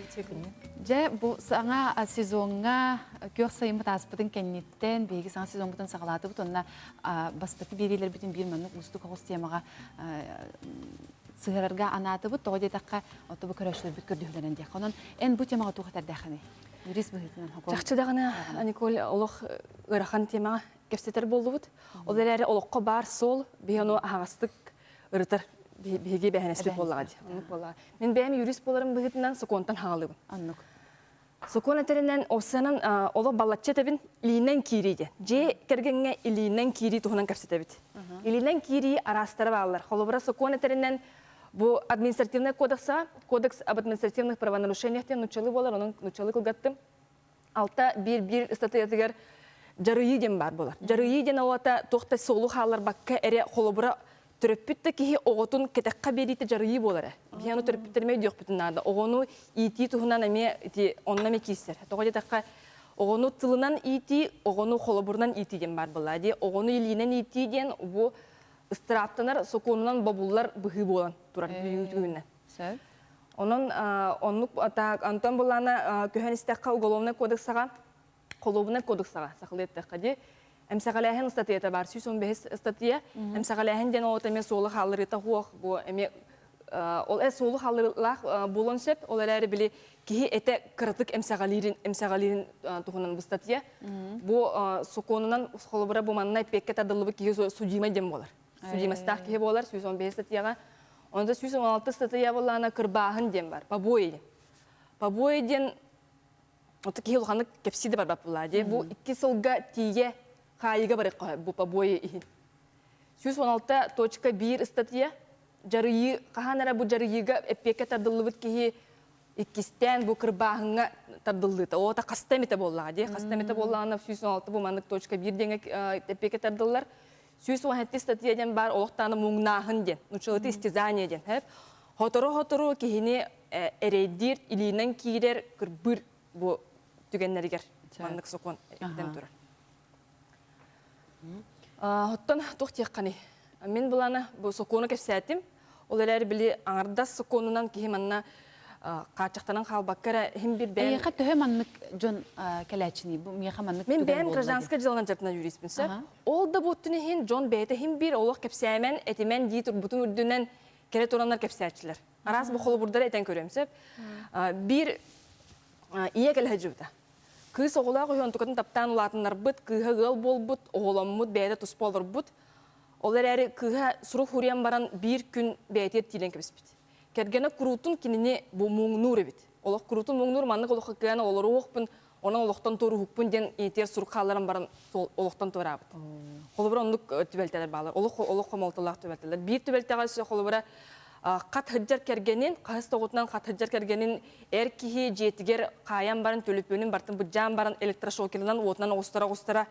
Үтүө күнүнэн. Дьэ бу саҥа сезоҥҥа күөх сайыммыт ааспытын кэнниттэн биһиги саҥа сезоммутун саҕалаатыбыт уонна бастакы биэриилэрбитин биир маннык уустук оҕус темаҕа сыһыарарга анаатыбыт. Тоҕо диэтэххэ, ото бу көрөөччүлэрбит көрдөһүүлэрин диэххэ. Онон эн бу темаҕа туох этэрдээххиний? Юрист быһыытынан Чахчы даҕаны, Николь, олох ыарахан темаҕа кэпсэтэр буоллубут. Ол эрээри олоххо баар суол биһи ону аһаҕастык ырытар биһиги бэһэнэспит буоллаҕа дии. Оннук буоллаҕа. Мин бэйэм юрист буоларым быһыытынан сокуонтан хаалыбын. Оннук. Сокуон этэринэн овсянан олох балачча этэбин илиинэн киирии диэн. Дьиэ кэргэҥҥэ илиинэн киирии туһунан кэпсэтэбит. Илиинэн киирии араастара бааллар. Холобура сокуон этэринэн бу административный кодекса, кодекс об административных правонарушениях диэн нуччалыы буолар, онон нуччалыы кылгаттым. Алта биир биир ыстатыйатыгар дьарыйыы диэн баар буолар. Дьарыйыы диэн олата туох да суолу хаалларбакка эрэ холобура төрөппүт да киһи оҕотун кэтэххэ биэриитэ дьарыйыы буолар ээ. Биһиги ону төрөппүттэр эмиэ өйдүөхпүтүн наада. Оҕону иитии туһунан эмиэ ити онно эмиэ киирсэр. Тоҕо диэтэххэ, оҕону тылынан иитии, оҕону холобурунан иитии диэн баар буолла дии. Оҕону илиинэн иитии диэн бу ыстырааптанар сокуонунан бобуллар быһыы буолан турар бүгүҥҥү күнүнэн. Сөп. Онон оннук Антон Булана көһөн истэххэ уголовнай кодексаҕа холуобунай кодексаҕа сахалыы эттэххэ дии. Эмсэҕэлээһин ыстатыйата баар, 115 ыстатыйа. Эмсэҕэлээһин диэн ол эмиэ суолу хаалларыыта суох, бу эмиэ ол э суолу хаалларыылаах буолуон сөп, ол эрээри били киһи этэ кыратык эмсэҕэлиирин эмсэҕэлиирин туһунан бу статья. Бу сокуонунан холобура бу манна эппиэккэ тардыллыбыт киһи судимый диэн буолар. Судимостаах киһи буолар 115 статьяҕа. Онто 116 статья буоллаҕына кырбааһын диэн бар, побои диэн. Побои диэн Ото киһи улаханнык кэпсии да барбат буолла дии. Бу икки сылга тиийэ хаайыыга барыахха бу побои иһин. 116.1 ыстатыйа дьарыйыы хаһан эрэ бу дьарыйыыга эппиэккэ тардыллыбыт киһи иккистээн бу кырбааһыҥҥа тардыллыыта. Ота хаста эмитэ буоллаҕа дии. Хаста эмитэ буоллаҕына 116 бу маннык точка биир диэҥҥэ эппиэккэ тардыллар. 117 статья диэн баар олохтааны муҥнааһын диэн, нучалыты истязание диэн. Хотору-хотору киһини эрэйдиир, илиинэн киирэр, кырбыыр бу түгэннэригэр маннык сокуон этэн турар. Оттон туох диэххиний? Мин былаана бу сокуону кэпсээтим. Ол эрээри били аҥардас сокуонунан киһи манна хааччахтанан хаалбакка эрэ иһин бир бэйэм Эйиэхэ төһө маннык дьон кэлээччиний? Бу миэхэ маннык Мин түгэн бэйэм буолла гражданскай дьыаланан дьарыктанар юриспин сөп. Ол да буоттун иһин дьон бэйэтэ иһин биир олох кэпсээмэн, этимэн дии турбутун үрдүнэн кэлэ тураннар кэпсээччилэр. Араас бу холобурдары этэн көрүөм сөп. Биир ийэ кэлэ сылдьыбыта. Кыыс оҕолоох үһү онтукатын таптаан улаатыннарбыт, кыыһа ыал буолбут, оҕоломмут, бэйэтэ туспа олорбут. Ол эрээри кыыһа сурук суруйан баран биир күн бэйэтигэр тиийэн кэбиспит. Кэргэнэ куруутун кинини бу муҥнуур эбит. Олох куруутун муҥнуур маннык олоххо кыайан олоруохпун, онон олохтон туоруһукпун диэн ийэтигэр сурук хаалларан баран олохтон туораабыт. Холобура оннук түбэлтэлэр бааллар. Олох олох хомолтолоох түбэлтэлэр. Биир түбэлтэҕэ өссө холобура хат сылдьар кэргэнин, хаһыс тоҕутунан хат сылдьар кэргэнин эр киһи дьиэтигэр хаайан баран төлөпүөнүн бартын быдьаан баран электрошокерынан уотунан оҕустара-оҕустара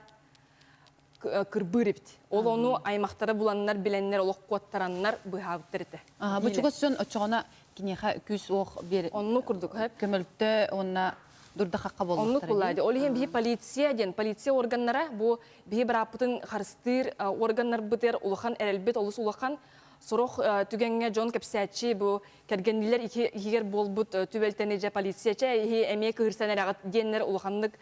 кырбыыр эбит. Ол ону аймахтара буланнар, билэннэр, олох куоттараннар быһаабыттар этэ. Бу чугас дьон оччоҕуна киниэхэ күүс-уох биэр Оннук курдук. Көмөлтө уонна дурда-хахха Оннук буоллахтара буолла. Ол иһин биһи полиция диэн, полиция органнара бу биһи бырааппытын харыстыыр органнарбытыгар улахан эрэлбит олус улахан. Сорох түгэҥҥэ дьон кэпсээччи бу кэргэннилэр иһигэр буолбут түбэлтэни дьэ полиция чэ иһи эмиэ кыырсан эрэҕит диэннэр улаханнык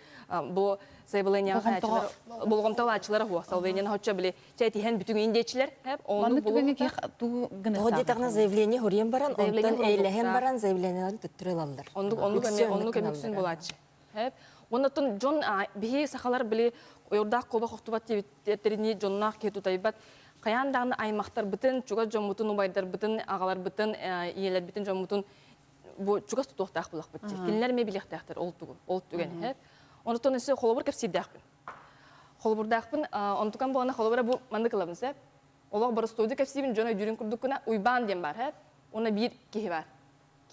бу заявлениеҕа болҕомтолооччулара хуа заявлениены хоччо били чэ этиһэн бүтүҥүн диэчилэр Маннык түгэҥҥэ киһи тугу Тоҕо диэтэҕинэ заявление хоруйан баран, онтон эйлэһэн баран заявлениеларын төттөрү ылаллар. Оннук оннук эмиэ оннук эмиэ үксүн буолааччы. Оннотон дьон биһи сахалар били ойордаах куобах охтубат диэбиттэринии дьонноох киһи тутайбат. Хайаан даҕаны аймахтарбытын, чугас дьоммутун, убайдарбытын, аҕаларбытын, ийэлэрбитин, дьоммутун бу чугас тутуохтаах булахпыт. Кинилэр эмиэ билиэхтээхтэр ол тугу, ол түгэни. Онтон өссө холобур кэпсиирдээхпин. Холобурдаахпын, онтукан буолана холобура бу маннык ылабын сөп. Олох боростуойду кэпсиибин дьон өйдүүрүн курдук гына Уйбаан диэн баар, хэп. Уонна биир киһи баар.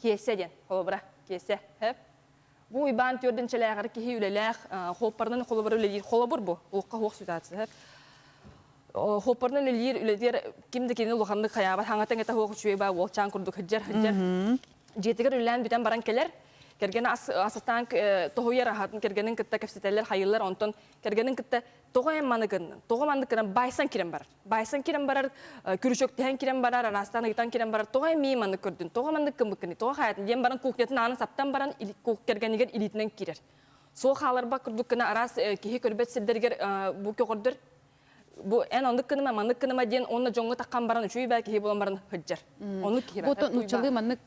Киэсэ диэн, холобура, Киэсэ, хэп. Бу Уйбаан түөрдүн чэлээҕэр киһи үлэлээх, хуоппарынан холобура үлэлиир. Холобур бу, улахха хуох ситуация, хэп. Хуоппарынан үлэлиир, үлэтигэр ким да кинини улаханнык хайаабат, хаҥата-иҥэтэ хуох үчүгэй баа уолчаан курдук сылдьар, сылдьар. Дьиэтигэр үлэлээн бүтэн баран кэлэр, кэргэнэ ас асастаан тоһуйар аһатын кэргэнин кытта кэпсэтэллэр, хайыыллар, онтон кэргэнин кытта тоҕо эн маны гыннын, тоҕо маннык гынан байсан кирэн барар. Байсан кирэн барар, күрүчөктэһэн кирэн барар, араастаан ыйытан кирэн барар, тоҕо эн мии маннык көрдүн, тоҕо маннык гыммыккыный, тоҕо хаайатын диэн баран кухнятын аанын саптан баран кэргэнигэр илиитинэн киирэр. Суох хааларбак курдук гына араас киһи көрбөт сирдэригэр бу көҕөрдөр бу эн оннук гыныма, маннык гыныма диэн уонна дьоҥҥо таххан баран үчүгэй баа киһи буолан баран сылдьар. Оннук киһи бар. Бу нууччалыы маннык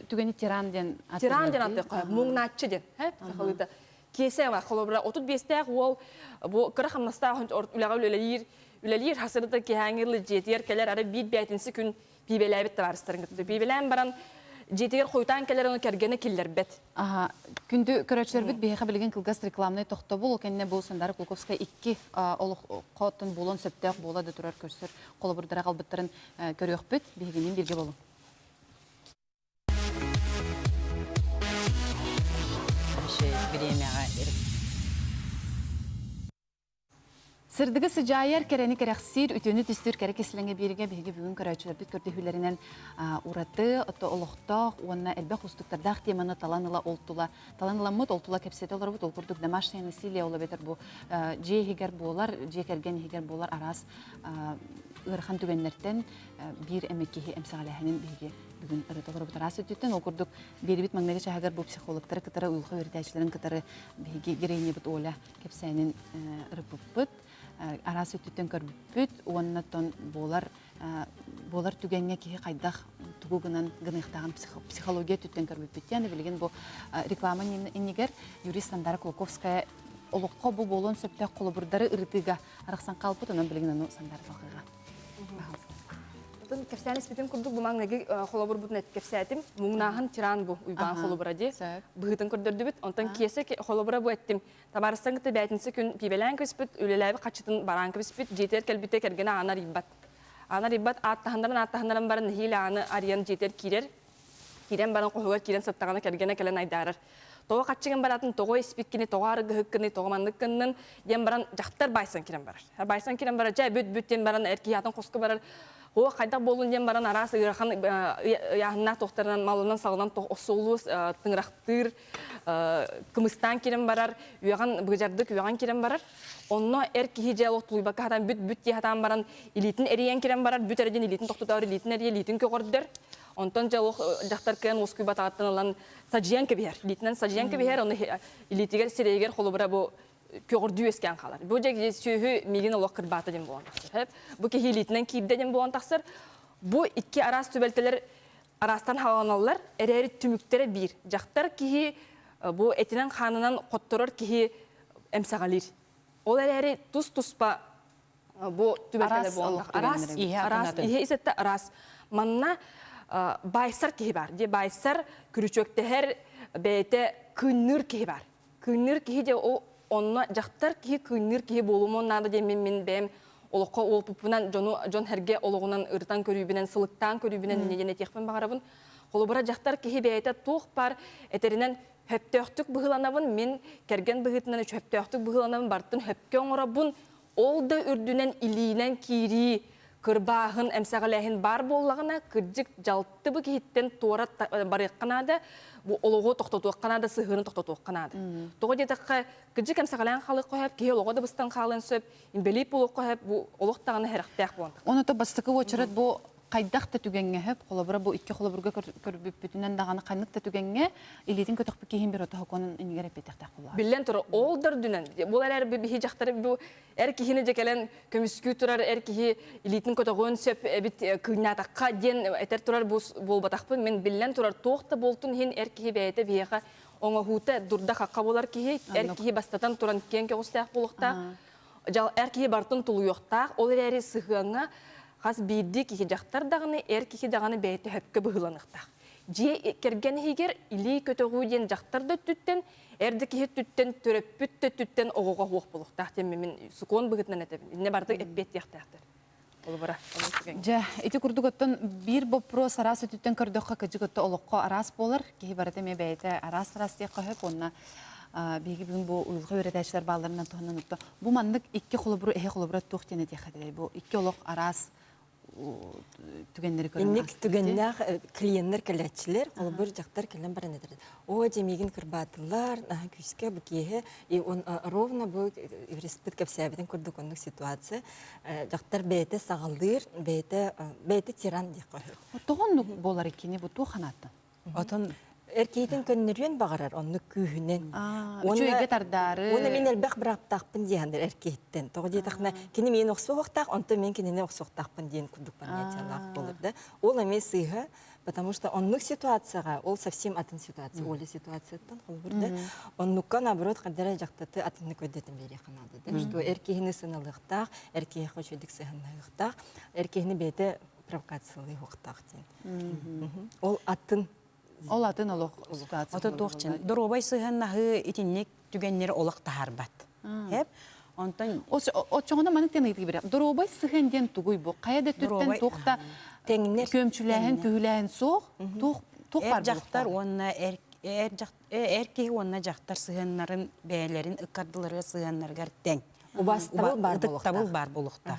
түгэни тиран диэн Тиран диэн ааттыахха, муҥнааччы диэн, сахалыыта. Киэсэ бар, холобура 35-тээх уол бу кыра хамнастаах үлэҕэ үлэлиир, үлэлиир хасырыта киһээҥҥи дьиэтигэр кэлэр ары биир бээтинсэ күн пиибэлээбит табаарыстарын кытта пиибэлээн баран дьиэтигэр хойутаан кэлэр ону кэргэнэ киллэрбэт. Аха, күндү көрөөччүлэрбит биһиэхэ билигин кылгас рекламнай тохтобул, ол кэннэ бу Сандара Кулаковская икки олоххоттон буолуон сөптөөх буола да турар көрсөр холобурдара аҕалбыттарын көрүөхпүт. Биһигинниин бииргэ буолуҥ. Бириэмэҕэ Сырдыгы сыдьаайар, кэрэни кэрэхсиир, үтүөнү түстүүр кэрэ кистэлэҥэ биэригэ биһиги бүгүн көрөөччүлэрбит көрдөһүүлэринэн ураты, ото олохтоох уонна элбэх уустуктардаах теманы талан ыла ол тула талан ыламмыт, ол тула кэпсэтэ олоробут. Ол курдук домашнее насилие ол эбэтэр бу дьиэ иһигэр буолар, дьиэ кэргэн иһигэр буолар араас ыарахан түгэннэртэн биир эмэ киһи эмсэҕэлээһинин биһиги бүгүн ырыта олоробут араас өттүттэн. Ол курдук биэрибит маҥнайгы чааһыгар бу психологтары кытары, уйулҕа үөрэтээччилэрин кытары биһиги героинябыт Оля кэпсээнин ырыппыппыт. араас өттүттэн көрбүппүт уонна тон буолар буолар түгэҥҥэ киһи хайдах тугу гынан гыныахтааҕын психология өттүттэн көрбүппүт диэн билигин бу реклама иннигэр юрист Сандара Кулаковская олоххо бу буолуон сөптөөх холобурдары ырытыыга арахсан хаалбыт онон билигин ону Сандара салҕыаҕа. Отон кэпсээн испитим курдук бу маҥнайгы холобурбутун кэпсээтим. Муҥнааһын тиран бу Уйбаан холобура дии. Быһыытын көрдөрдүбүт. Онтон киэсэ холобура бу эттим. Табаарыстан кытта бээтинсэ күн пиибэлээн кэбиспит, үлэлээбит хаччытын бараан кэбиспит, дьиэтигэр кэлбитэ кэргэнэ ааны арыйбат. Ааны арыйбат, ааттаһыннаран ааттаһыннаран баран нэһиилэ ааны арыйан дьиэтигэр киирэр. Киирэн баран хоһугар киирэн сыттаҕына кэргэнэ кэлэн айдаарар. Тоҕо хаччыгын баратын, тоҕо испиккини, тоҕо арыгыһыккыный, тоҕо маннык гыннын диэн баран дьахтар байсан киирэн барар. Байсан киирэн барар, дьэ бүт бүт диэн баран эр киһи атын хоско барар. Оо, хайдах буоллун диэн баран араас ыарахан ыйааһыннаах туохтарынан малынан салынан охсуллуу тыҥырахтыыр кымыстаан киирэн барар, үөҕэн быдьардык үөҕэн киирэн барар. Онно эр киһи дьэ олох тулуйбакка хатан бүт бүт дии хатаан баран илиитин эрийэн киирэн барар, бүт эрэ диэн илиитин тохтотоор, илиитин эрийэ, илиитин көҕөрдөр. Онтон дьэ олох дьахтар кыайан уоскуйбатаҕыттан ылан садьыйан кэбиһэр. Илиитинэн садьыйан кэбиһэр, ону илиитигэр сирэйигэр холобура бу көҕөрдүү үөскээн хаалар. Бу дьэ сүөһү миигин олох кырбаата диэн буолан тахсар. Бу киһи илиитинэн киирдэ диэн буолан тахсар. Бу икки араас түбэлтэлэр араастан хааланаллар, эрээри түмүктэрэ биир. Дьахтар киһи бу этинэн-хаанынан хотторор киһи эмсэҕэлиир. Ол эрээри тус-туспа бу түбэлтэлэр буолан араас араас иһэ исэтте араас манна байсар киһи бар дии байсар күрүчүөктэһэр бэйэтэ кыынныыр киһи бар кыынныыр киһи де ол онно дьахтар киһи кыынныыр киһи буолумуон наада диэн мин мин бэйэм олоххо уолпуппунан дьону дьон сэргэ олоҕунан ырытан көрүүбүнэн сылыктаан көрүүбүнэн инньэ диэн этиэхпин баҕарабын холобура дьахтар киһи бэйэтэ туох бар этэринэн хөптөөхтүк быһыыланабын мин кэргэн быһыытынан хөптөөхтүк быһыыланабын бартын хөпкө оҥоробун Ол да үрдүнэн илиинэн киирии, кырбааһын, эмсэҕэлээһин баар буоллаҕына, кырдьык дьалты бу киһиттэн туора барыахха наада, бу олоҕу тохтотуохха наада, сыһыаны тохтотуохха наада. Тоҕо диэтэххэ, кырдьык эмсэҕэлээн хаалыахха сөп, киһи олоҕо да быстан хаалыан сөп, инбэлиит буолуохха сөп, бу олох даҕаны сэрэхтээх буолан тахсар. Онон бастакы уочарат бу хайдах да түгэҥҥэ сөп, холобура бу икки холобурга көрбүппүтүнэн даҕаны ханнык да түгэҥҥэ илиитин көтөхпүт киһин бир отоһоконун иннигэр эппиэтэхтээх буолуо. Биллэн турар, ол да үрдүнэн, бұл эрэр биһи дьахтары бу эр киһини дьэ кэлэн көмүскүү турар эр киһи илиитин көтөҕүөн сөп эбит кыынньаатахха диэн этэр турар буолбатахпын. Мин биллэн турар, туох да буолтун иһин эр киһи бэйэтэ биһиэхэ оҥоһуута дурда-хахха буолар киһи, эр киһи бастатан туран киэҥ көҕүстээх буолуохтаах. Дьал эр киһи барытын тулуйуохтаах, ол эрээри сыһыаҥҥа хас биирдии киһи дьахтар даҕаны, эр киһи даҕаны бэйэтэ сөпкө быһыыланыахтаах. Дьиэ кэргэн иһигэр илии көтөҕүү диэн дьахтар да өттүттэн, эр да киһи өттүттэн, төрөппүт да өттүттэн оҕоҕо суох буолуохтаах диэн мин сокуон быһыытынан этэбин. Иннэ барыта эппиэттиэхтээхтэр. Холобура, Дьэ, ити курдук оттон биир боппуруос араас өттүттэн көрдөххө, кыдьык отто олоххо араас буолар. Киһи барыта эмиэ бэйэтэ араас-араас диэххэ сөп уонна биһиги бүгүн бу уйулҕа үөрэтээччилэр баалларынан туһанан отто бу маннык икки холобуру эһи холобура туох диэн этиэххэ этэй? Бу икки олох араас түгэннэри көрөн Инник түгэннээх клиеннэр кэлээччилэр, холобур дьахтар кэлэн баран этэр. Оо, дьэ миигин кырбаатылар, наһаа күүскэ бу киэһэ и он ровно бу юристпыт кэпсээбитин курдук оннук ситуация. Дьахтар бэйэтэ саҕалыыр, бэйэтэ бэйэтэ тиран диэххэ сөп. Тоҕо оннук буолар иккини бу туох ханааттан? Отон эр киһитин көннөрүөн баҕарар оннук күүһүнэн. Үчүгэйгэ тардаары. Уонна мин элбэх бырааптаахпын диэхэнэр эр киһиттэн. Тоҕо диэтэххинэ, кини миин охсуохтаах, онтон мин кинини охсуохтаахпын диэн курдук понятиелаах буолар да. Ол эмиэ сыыһа, потому что оннук ситуацияҕа, ол совсем атын ситуация, Оля ситуацияттан холобур да, оннукка наоборот хардара дьахтаты атыннык өйдөтөн биэриэххэ наада да, что эр киһини сыналыахтаах, эр киһиэхэ үчүгэйдик сыһаннаһыахтаах, эр киһини бэйэтэ провокациялыахтаах диэн. Ол атын Ол атын олох ситуация. Ото туох чын доруобай сыһыаннаһыы итинник түгэннэри олох таһаарбат. Хеп онтон Оччоҕуна маннык диэн ыйытыы бирэ. Доруобай сыһыан диэн тугуй бу? Хайа да өттүттэн туох да тэҥнэр күөмчүлээһин, күһүлээһин суох, туох туох эр баар дьахтар уонна эр эр эр киһи уонна дьахтар сыһыаннарын бэйэлэрин ыккардыларыгар сыһыаннарыгар тэҥ. Убаастабыл баар ытыктабыл баар буолуохтаах.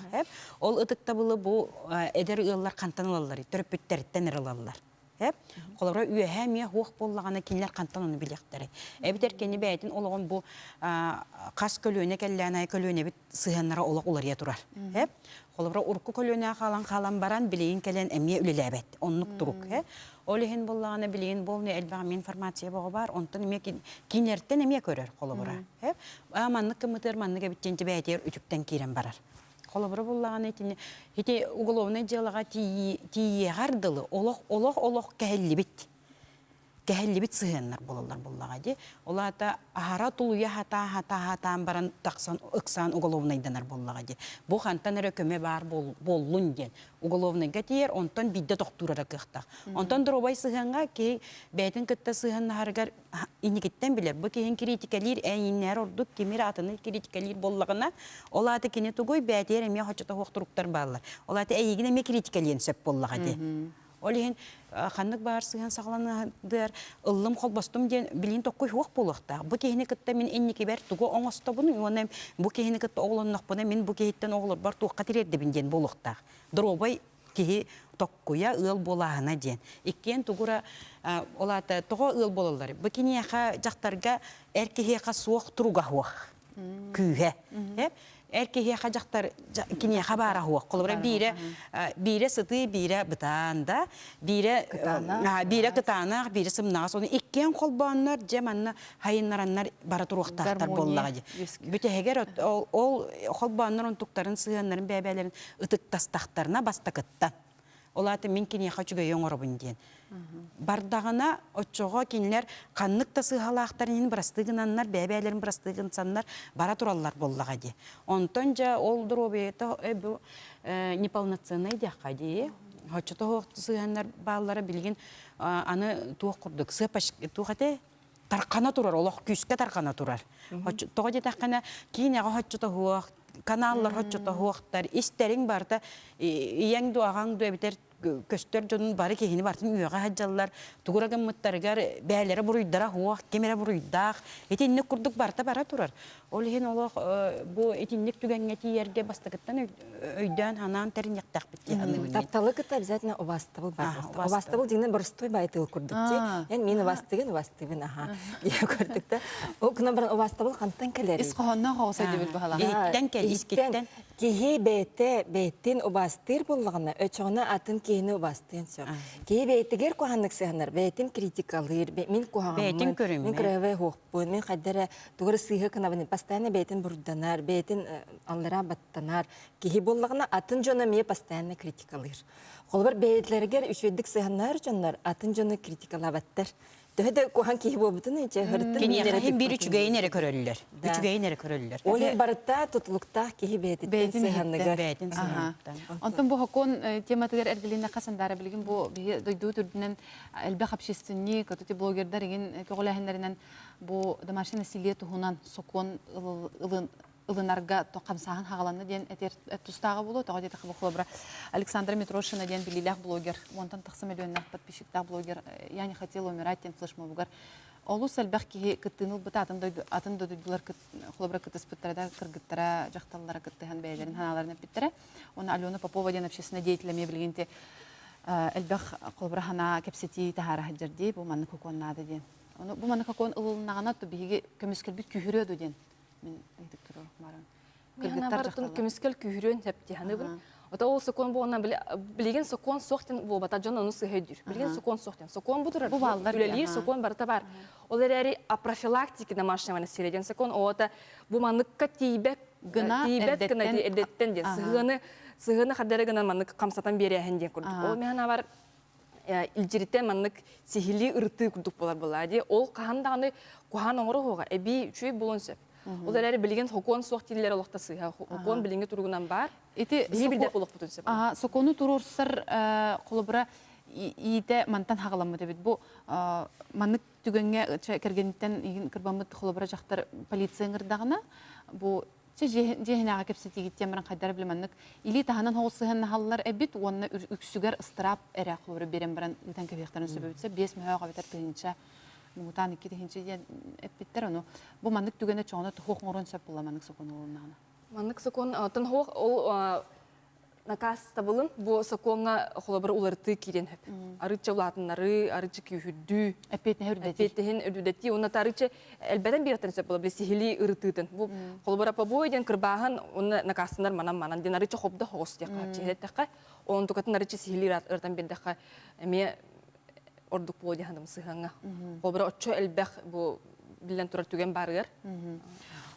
Ол ытыктабылы бу эдэр ыаллар хантан ылалларый? Төрөппүттэриттэн эрэ ылаллар. Хеп. Холобура үөһэ эмиэ хуох буоллаҕына кинилэр хантан ону билиэхтэрэй. Эбэтэр кини бэйэтин олоҕун бу хас көлүөнэ кэллээн айы көлүөнэбит сыһыаннара олох уларыйа турар. Хеп. Холобура урукку көлүөнэ хаалан хаалан баран билигин кэлэн эмиэ үлэлээбэт. Оннук турук. Хеп. Ол иһин буоллаҕына билигин буолну элбэх эмиэ информация боҕо баар. Онтон эмиэ кинилэртэн эмиэ көрөр холобура. Хеп. А маннык кымытыар маннык эбит диэн бэйэтигэр үтүктэн киирэн барар. Холобура буллаҕына итини ити уголовнай дьыалаҕа тиийиэҕэр дылы олох олох олох кэһиллибит кэһиллибит сыһыаннар буолаллар буоллаҕа дии. Ол аата аһара тулуйа хатаа хатаа хатаан баран тахсан ыксаан уголовнайданар буоллаҕа дии. Бу хантан эрэ көмө баар буоллун диэн уголовнайга тиийэр, онтон биирдэ тохтуур эрэ кыахтаах. Онтон доруобай сыһыаҥҥа киһи бэйэтин кытта сыһыаннаһарыгар инникиттэн билэр. Бу киһин критикэлиир эйиннээр ордук кимир атыны критикэлиир буоллаҕына, ол аата кини тугуй бээтиэр эмиэ хочотоһуох туруктар бааллар. Ол аата эйигин эмиэ критикэлиэн сөп буоллаҕа дии. Ол иһин ханнык баар сыһыан саҕаланыар ыллым холбостум диэн билин токкуй суох буолуохтаах. Бу киһини кытта мин инникибэр тугу оҥостобун уонна бу киһини кытта оҕолоннохпуна мин бу киһиттэн оҕолорбор туохха тириэрдэбин диэн буолуохтаах. Доруобай киһи токкуйа ыал буолааһына диэн. Иккиэн тугура ол аата тоҕо ыал буолаллар? Бу киниэхэ дьахтарга эр киһиэхэ суох туруга суох күүһэ. Эр киһиэхэ дьахтар киниэхэ баара суох. Холобура биирэ биирэ сытыы, биирэ бытаан да, биирэ биирэ кытаанах, биирэ сымнаҕас. Ону иккиэн холбооннор дьэ манна хайыннараннар бара туруохтаахтар буоллаҕа дии. Бүтэһигэр ол холбооннор онтуктарын сыһыаннарын бэйэ-бэйэлэрин ытыктастахтарына бастакыттан. Ол аата мин киниэхэ үчүгэйи оҥоробун диэн. Бардаҕына оччоҕо кинилэр ханнык да сыыһалаахтарын иһин бырастыы гынаннар, бэйэ-бэйэлэрин бырастыы гынсаннар бара тураллар буоллаҕа дии. Онтон дьэ ол доруобуйата бу неполноценный диэххэ дии. Оччото сыһыаннар бааллара билигин аны туох курдук сыапаш туох этэ тархана турар, олох күүскэ тархана турар. Тоҕо диэтэххинэ, киинэҕэ хоччотоһуох, каналлар хоччотоһуохтар, истэриҥ барыта ийэҥ ду аҕаҥ ду эбэтэр көстөр дьонун бары киһини барытын үөҕэ сылдьаллар, тугура гыммыттарыгар бээлэрэ буруйдара суох, ким эрэ буруйдаах, итинник курдук барыта бара турар. Ол иһин олох бу итинник түгэҥҥэ тиийэргэ бастакыттан өйдөөн-санаан тэриниэхтээхпит дии саныыбын. Тапталы кытта обязательно убаастабыл бар буолта. Убаастабыл дьиҥинэн боростуой баай тыл курдук дии. Эн мин убаастыгын убаастыыбын аха диye көрдүк да. Ол гынан баран убаастабыл хантан кэлэрий? Ис хоһоонноох оҕус өйдөбүл баһалаах. Иһиттэн кэл, искиттэн. Киһи бэйэтэ бэйэтин убаастыыр буоллаҕына, өчөҕүнэ атын киһини убаастыан сөп. Киһи бэйэтигэр куһаҕаннык сыһанар, бэйэтин критикалыыр, мин куһаҕаммын, мин кыраһыбай суохпун, мин хайда эрэ тугу эрэ сыыһа гынабын, постоянно бэйэтин бурданар, бэйэтин аллараа баттанар киһи буоллаҕына, атын дьону эмиэ постоянно критикалыыр. Холобур, бэйэлэригэр үчүгэйдик сыһаннар дьоннор атын дьону критикалаабаттар. Төһө да куһаҕан киһи буолбутун ичэ хырытын Киниэхэ иһин биир үчүгэйин эрэ көрөллөр. Үчүгэйин эрэ көрөллөр. Ол иһин барыта тутулуктаах киһи бэйэтиттэн сыһанныгар. Бэйэтин сыһаныттан. Онтон бу хокуон тематыгар эргилиннэххэ Сандаара билигин бу биһи дойду үрдүнэн элбэх общественник, көтүтү блогердар игин көҕүлээһиннэринэн бу домашнее насилие туһунан сокуон ылынарга хамсааһын хаҕаланна диэн этэр тустааҕа буолуо. Тоҕо диэтэххэ бу холобура Александра Митрошина диэн биллиилээх блогер, уонтан тахса миллионнаах подписчиктаах блогер «Я не хотела умирать» диэн флешмобугар олус элбэх киһи кыттыыны ылбыта, атын дойду атын дойдулар холобура кыттыспыттара да кыргыттара, дьахталлара кыттыһан бэйэлэрин санааларын эппиттэрэ. Уонна Алена Попова диэн общественный деятель эмиэ билигин элбэх холобура санаа кэпсэтии таһаара сылдьар дии, бу маннык хокуон наада диэн. Ону бу маннык хокуон ылылыннаҕына, то биһиги көмүскэлбит күүһүрүө дуо диэн мин ыйытык туруорукмарым. Кыргыттар дьахталлар. Көмүскэл күүһүрүөн сөп дии саныыбын. Ото ол сокуон буолна билигин сокуон суох диэн буолбата дьон ону сыһа өйдүүр. Билигин сокуон суох диэн. Сокуон бу турар. Бу бааллар. Үлэлиир сокуон барыта бар. Ол эрээри о профилактике домашнего насилия диэн сокуон оҕото бу манныкка тиийбэт гына тиийбэт гына эрдэттэн диэн сыһыаны сыһыаны хардары гынан маннык хамсатан биэрээһин диэн курдук. Ол миһана бар илдьиритэ маннык сиһилии ырытыы курдук буолар буолаа дии. Ол хаһан даҕаны куһаан оҥоро уһуоҕа, эбии үчүгэй буолуон сөп. Ол эрээри билигин сокуон суох дииллэр олохто сыыһа. Сокуон билиҥҥи туругунан баар. Ити Биһи билбэт буолуохпутун сөп. Сокуону туруорсар холобура иитэ мантан хаҕаламмыт эбит. Бу маннык түгэҥҥэ кэргэниттэн игин кырбаммыт холобура дьахтар полиция ыҥырдаҕына бу Чэ, дьиэһинээҕи кэпсэтиигиттэн баран хайдара билэ маннык илии таһынан хоҕус сыһыаннаһаллар эбит уонна үксүгэр ыстыраап эрэ холобура биэрэн баран ыытан кэбиһиэхтэрин сөп эбит. 5 мөһөөх эбэтэр тыһыынча муҥутаан 2 тыһыынча диэн эппиттэр. Ону бу маннык түгэнэ чоҕуна туһуох оҥоруон сөп буолла маннык сокуон ылыннаҕына. Маннык сокуон оттон хуох ол. Накаастабылын бу сокуоҥҥа холобур уларытыы киириэн сөп. Арыычча улаатыннарыы, арыычча күүһүрдүү, Эппиэтинэһи үрдэтии. эппиэтинэһин үрдэтии уонна арыычча элбэтэн биэртэн сөп буолар сиһилии ырытыытын. Бу холобура побой диэн кырбааһын уонна накаастанар манан-манан диэн арыычча хобдо хоҕус диэххэ чиһилэттэххэ, онтукатын арыычча сиһилии ырытан биэрдэххэ эмиэ ордук буолуо диэн сыһыаҥҥа. Холобура оччо элбэх бу биллэн турар түгэн баарыгар.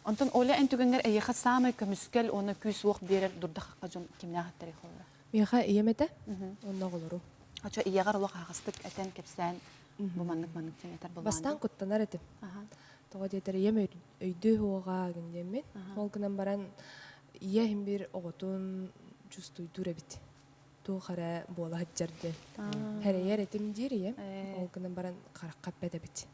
Онтон Оля эн түгэҥҥэр эйиэхэ саамай көмүскэл уонна күүс-уох биэрэр дурда-хахха дьон кимнээх эттэрий холобура? Миэхэ ийэм этэ, онно оҕолорум. Очо ийэҕэр олох аһаҕастык этэн, кэпсээн бу маннык-маннык диэн этэр буоллаҕын Бастаан куттанар этим. Тоҕо диэтэр ийэм өйдүү суоҕа гын диэммин. Ол гынан баран ийэ иһин биир оҕотун чувствуйдуур эбит. Туох эрэ буола сылдьар диэн. Хэрэйэр этим диир ийэм. Ол гынан баран харахха эппэт эбит.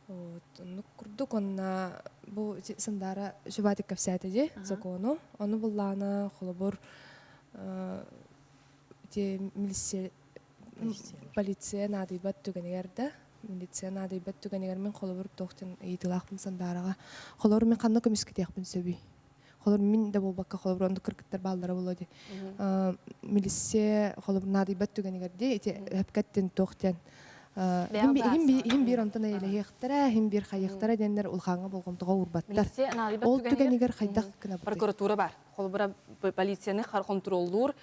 Вот, оннук курдук онно бу Сандаара Шубатик кэпсээтэ дии закону. Ону буллаана холобур ити милиция полиция наадыйбат түгэнигэр да милиция наадыйбат түгэнигэр мин холобур туох диэн ыйытыылаахпын Сандаараҕа холобур мин ханна көмүскэтиэхпин сөбүй холобур мин да буолбакка холобур оннук кыргыттар бааллара буолуо дии милиция холобур наадыйбат түгэнигэр дии ити өпкэттин туох диэн иһин биир онтон эйэлэһиэхтэрэ иһин биир хайыахтара диэннэр улахаҥҥа болҕомтоҕо уурбаттар ол түгэнигэр хайдах гынабытый прокуратура бар холобура полицияны хонтуруоллуур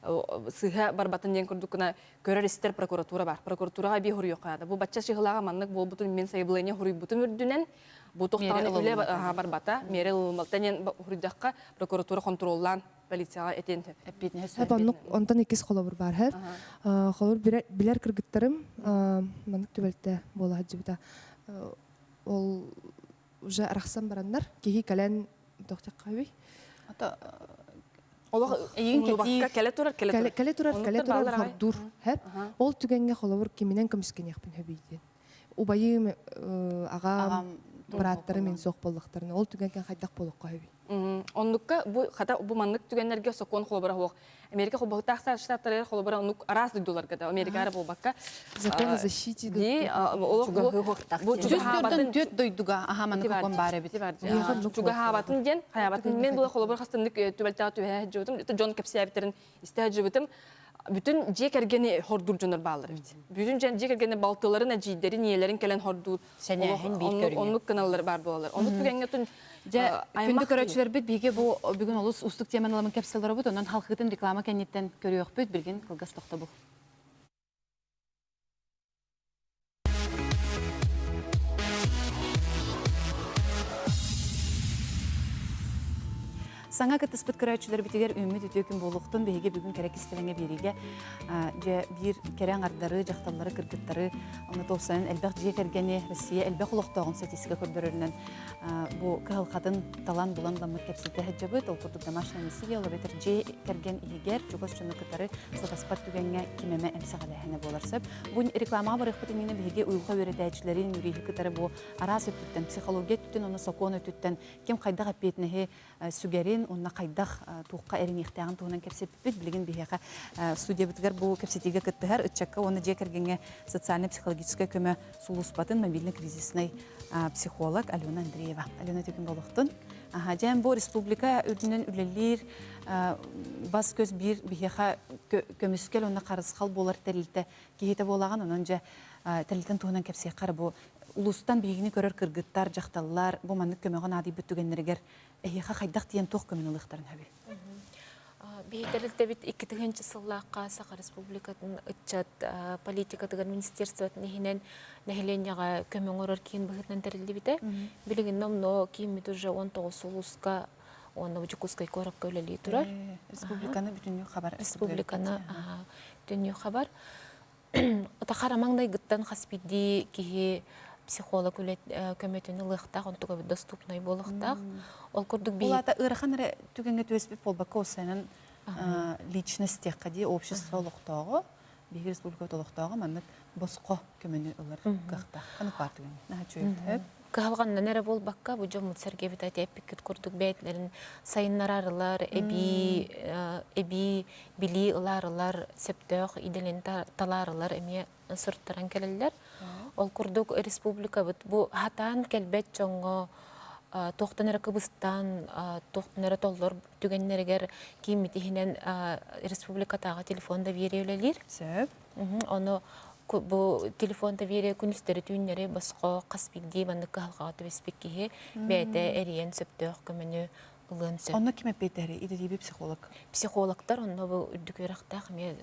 сыыһа барбатын диэн курдук гына көрөр-истэр прокуратура бар. Прокуратураҕа эбии хоруйуохха наада. Бу бачча чыһылааҕа маннык буолбутун мин сайабылыанньа хоруйбутум үрдүнэн бу тохтоон үлэ барбата, миэрэ ылылмалта диэн хоруйдахха прокуратура хонтуруоллаан полицияҕа этиэн сөп. Эппиэтинэһи Оннук онтон иккис холобур баар һэр. Холобур билэр кыргыттарым маннык түбэлтэ буола сылдьыбыта. Ол уже арахсан бараннар киһи кэлэн тохтоххабый Олох эйигин кэлэ турар кэлэ турар кэлэ турар кэлэ турар хордуур хэп ол түгэҥҥэ холобур киминэн көмүскэниэхпин хөбүй диэн убайым аҕам бырааттарым мин суох буоллахтарына ол түгэҥҥэ хайдах буолуохха хөбүй Оннукка бу хата бу маннык түгэннэргэ сокуон холобура суох. Америка холбоһуктаах штаттарыгар холобура оннук араас дойдуларга да Америкаҕа буолбакка закон о защите ди олох бу Жүз төрт дойдуга аха маннык сокуон баар эбит. Чугаһаабатын диэн хайаабатын мен була холобур хастыннык түбэлтэҕэ түбэһэ сылдьыбытым дьон кэпсээбиттэрин истэ сылдьыбытым бүтүн дьиэ кэргэни хордуур дьоннор бааллар эбит. Бүтүн дьиэ кэргэни балтыларын, эдьиийдэрин, ийэлэрин кэлэн хордуур Сэнээһин биир көрүҥэ. Оннук гыналлар баар буолаллар. Оннук түгэҥҥэ тун Дьэ, күндү көрөөччүлэрбит биһиги бу бүгүн олус уустук теманы ыламын кэпсэлэробут, онон халхыытын реклама кэнниттэн көрүөхпүт, билигин кылгас тохтобул. Саҥа кыттыспыт көрөөччүлэрбитигэр үүммүт үтүө күн буолуохтун биһиги бүгүн кэрэ кистэлэҥэ биэриигэ дьэ биир кэрэ аҥардары, дьахталлары, кыргыттары, онно тупсайан элбэх дьиэ кэргэни Россия элбэх олохтооҕун статистика көрдөрөрүнэн бу кыһалҕатын талан булан ламмыт кэпсэтэ сылдьабыт. Ол курдук домашнее насилие, ол эбэтэр дьиэ кэргэн иһигэр чугас дьону кытары сатаспат түгэҥҥэ ким эмэ эмсэҕэлээһинэ буолар сөп. Бу рекламаҕа барыахпыт иннинэ биһиги уйулҕа үөрэтээччилэрин, юриһи кытары бу араас өттүттэн, психология өттүттэн уонна сокуон өттүттэн ким хайдах эппиэтинэһи сүгэрин уонна хайдах туохха эриниэхтээҕин туһунан кэпсэппиппит. Билигин биһиэхэ студиябытыгар бу кэпсэтиигэ кыттыһар ыччакка уонна дьиэ кэргэҥҥэ социально-психологическай көмө сулууспатын мобильно-кризисный психолог Алена Андреева. Алена Түкүн болуохтун. Дьээн бу республика үрдүнэн үлэлиир бас-көс биир биһиэхэ көмүскэл уонна харысхал буолар тэрилтэ киһитэ буолаҕын. Онон дьэ тэрилтэн туһунан кэпсиэххэ бу улуустан биһигини көрөр кыргыттар, дьахталлар бу маннык көмөҕө наадыйбыт түгэннэригэр эһиэхэ хайдах тиийэн туох көмөнү ылыахтарын сөбүй? Биһи тэрилтэбит 2000 сыллаахха Саха Республикатын ыччат политикатыгар министерствотын иһинэн нэһилиэнньэҕэ көмө оҥорор киин быһыытынан тэриллибитэ. Билигин номнуо кииммит уже 19 улууска уонна Дьокуускай куоракка үлэлии турар. Республиканы бүтүннүү хабар. Республиканы бүтүннүү хабар. Хара маҥнайгыттан хас биирдии киһи психолог көмөтүн ылыахтаах, онтуга доступнай буолуохтаах. Ол курдук Ол аата ыарахан эрэ түгэҥҥэ түбэспит буолбакка, осайынан личность диэххэ дии, общество олохтооҕо, биһиги республикабыт олохтооҕо маннык босхо көмөнү ылар кыахтаах. Ханнык баар түгэҥҥэ? Наһаа үчүгэй. Кыһалҕаннан эрэ буолбакка, бу дьоммут сэргэбит ати эппиккит курдук бэйэтилэрин сайыннарарылар, эбии эбии билии ылаарылар, сөптөөх идэлин талаарылар эмиэ сыртаран кэлэллэр. Ол курдук республикабыт бу хатаан кэлбэт дьоҥҥо Туохтан эрэ кыбыстан, туохтан эрэ толлор түгэннэригэр кииммит иһинэн республикатааҕы телефон доверие үлэлиир. Сөп. Ону бу телефон доверие күнүстэри түүннэри босхо хас биирдии маннык кыһалҕаҕа түбэспит киһи бэйэтэ эрийэн сөптөөх көмөнү ылыан сөп. Онно ким эппиэттэри? Идэтийби психолог. Психологтар онно бу үрдүк үөрэхтээх эмиэ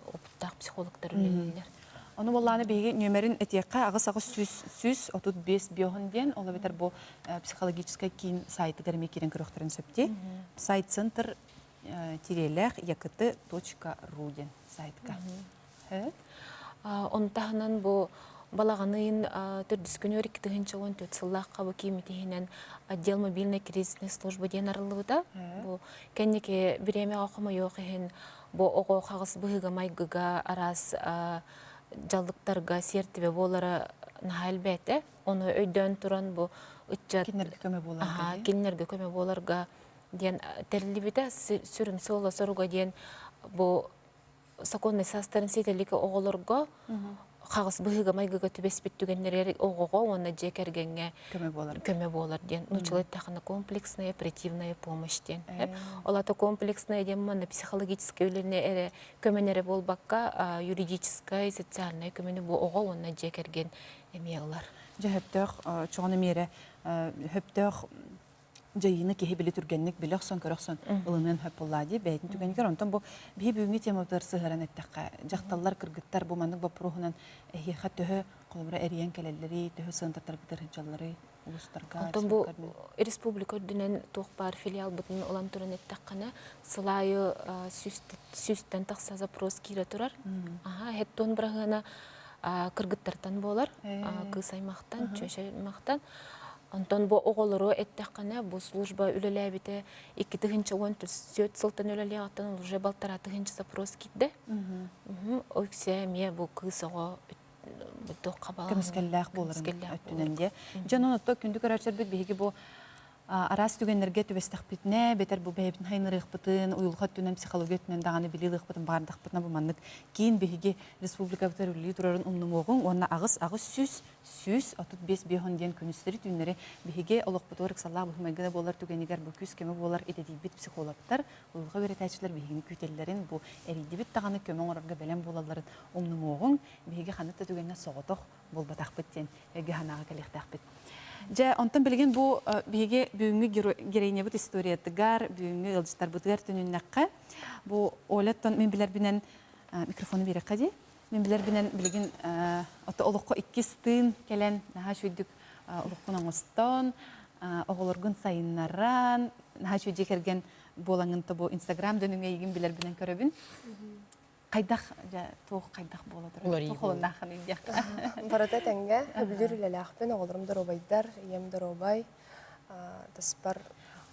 опыттаах психологтар үлэлииллэр. Ону буоллаҕына биһиги нүөмэрин этиэххэ 8 8 135 биоһун диэн, ол эбэтэр бу психологическай киин сайтыгар эмиэ киирэн көрүөхтэрин сөп дии. Сайт центр тирелээх якт.ру диэн сайтка. Ону таһынан бу балаҕан ыйын төрдүс күнүгэр 2014 сыллаахха бу кииммит иһинэн отдел мобильной кризисной службы диэн арыллыбыта. Бу кэнники бириэмэҕэ хомойуох иһин бу оҕо хаҕыс быһыыга-майгыга араас дьаллыктарга сиэртибэ буолара наһаа элбээтэ. Ону өйдөөн туран бу ыччат кинилэргэ көмө буоларга кинилэргэ көмө буоларга диэн тэриллибитэ. Сүрүн суола соруга диэн бу сокуоннай саастарын ситэлик оҕолорго хаҕыс быһыыга-майгыга түбэспит түгэннэригэр оҕоҕо уонна дьиэ кэргэҥҥэ көмө буолар көмө буолар диэн нууччалыы эттэххинэ комплексная оперативная помощь диэн ол ата комплексная диэн манна психологическай үлэни эрэ көмөнү эрэ буолбакка юридическай социальнай көмөнү бу оҕо уонна дьиэ кэргэн эмиэ ылар дьэ сөптөөх чоҕун эмиэрэ сөптөөх дьайыыны киһи били түргэнник билэ охсон, көрө охсон ылыныан сөп буоллаа дии бэйэтин түгэнигэр. Онтон бу биһи бүгүҥҥү темабытыгар сыһыаран эттэххэ, дьахталлар, кыргыттар бу маннык боппуруоһунан эһиэхэ төһө холобура эрийэн кэлэллэрий, төһө сыантаттаргытыр сылдьалларый улуустарга? Онтон бу республика үрдүнэн туох баар филиалбытын ылан туран эттэххинэ, сыл аайы сүүстэн тахса запрос киирэ турар. Аха, хеттон быраһыана кыргыттартан буолар, кыыс аймахтан, чүөчэ аймахтан. Онтон бу оҕолору эттэххинэ, бу служба үлэлээбитэ 2014 сылтан үлэлиэҕиттэн уже балтараа тыһыынча запрос киирдэ. Өксэ эмиэ бу кыыс оҕо көмүскэллээх буоларын өттүнэн диэ. Дьон онно күндү көрөөччүлэрбит биһиги бу араас түгэннэргэ түбэстэхпитинэ, бэтэр бу бэйэбитин хайынарыахпытын, уйулҕа өттүнэн, психология өттүнэн даҕаны билии ылыахпытын баҕардахпытына бу маннык киин биһиги республикабытыгар үлэлии турарын умнумуоҕуҥ уонна 8 8 100 135 биэһон диэн күнүстэри-түүннэри биһиги олохпутугар ыксаллаах быһымайгына буолар түгэнигэр бу күүс көмө буолар идэтийбит психологтар, уйулҕа үөрэтээччилэр биһигини күүтэллэрин, бу эрийдибит даҕаны көмө оҥорорго бэлэм буолалларын умнумуоҕуҥ, биһиги ханнык да түгэҥҥэ соҕотох буолбатахпыт диэн өйгө санааҕа кэлиэхтээхпит. Дьэ, онтон билигин бу биһиги бүгүҥҥү героинябыт историятыгар, бүгүҥҥү ыалдьыттарбытыгар түнүннэххэ, бу Оляттан мин билэрбинэн микрофону биэрэххэ дии. Мин билэрбинэн билигин ото олоххо иккис тыын кэлэн наһаа үчүгдүк олоххун оҥостон, оҕолоргун сайыннаран, наһаа үчүгэй дьиэ кэргэн буолаҥҥын то бу Инстаграм дөнүҥ эйигин билэрбинэн көрөбүн. Хайдах дьэ туох хайдах буола турар? Туох холуннааххыный диэххэ. Барыта тэҥҥэ сөбүлүүр үлэлээхпин, оҕолорум доруобайдар, ийэм доруобай, таспар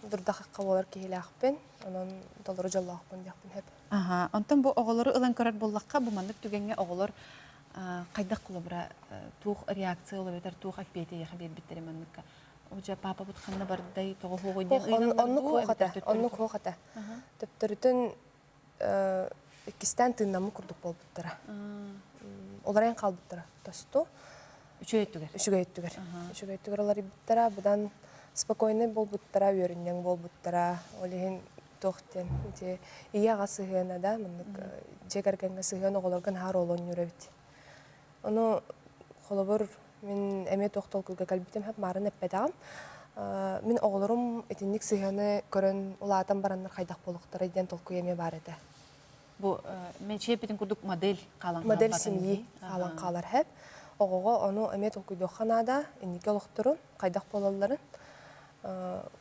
дурдахахха буолар киһилээхпин, онон толору дьоллоохпун диэхпин сөп. Аха, онтон бу оҕолору ылан көрөр буоллахха, бу маннык түгэҥҥэ оҕолор хайдах холобура туох реакция ол эбэтэр туох эппиэти эйиэхэ биэрбиттэрэ манныкка? О, папабыт ханна бардай, тоҕо хуоҕуй диэн Оннук хуох этэ, оннук хуох этэ. Төптөрүтүн иккистээн тыыннаммыт курдук буолбуттара. Олорон хаалбыттара тосту. Үчүгэй өттүгэр. Үчүгэй өттүгэр. Үчүгэй өттүгэр олорбуттара, быдан спокойный буолбуттара, үөрүнньэҥ буолбуттара. Ол иһин туох диэн ити ийэ аҕа сыһыана да маннык дьиэ кэргэҥҥэ сыһыан оҕолорго наһаа оруолу оонньуур эбит. Ону холобур мин эмиэ туох толкуйга кэлбитим сөп маарын эппэтэҕим. Мин оҕолорум итинник сыһыаны көрөн улаатан бараннар хайдах буолуохтарай диэн толкуй эмиэ баар этэ. Бу мен курдук модель хаалан Модель семьи хаалан хаалар хэп. Оҕоҕо ону эмиэ толкуйдуохха наада, инники олохторун, хайдах буолалларын.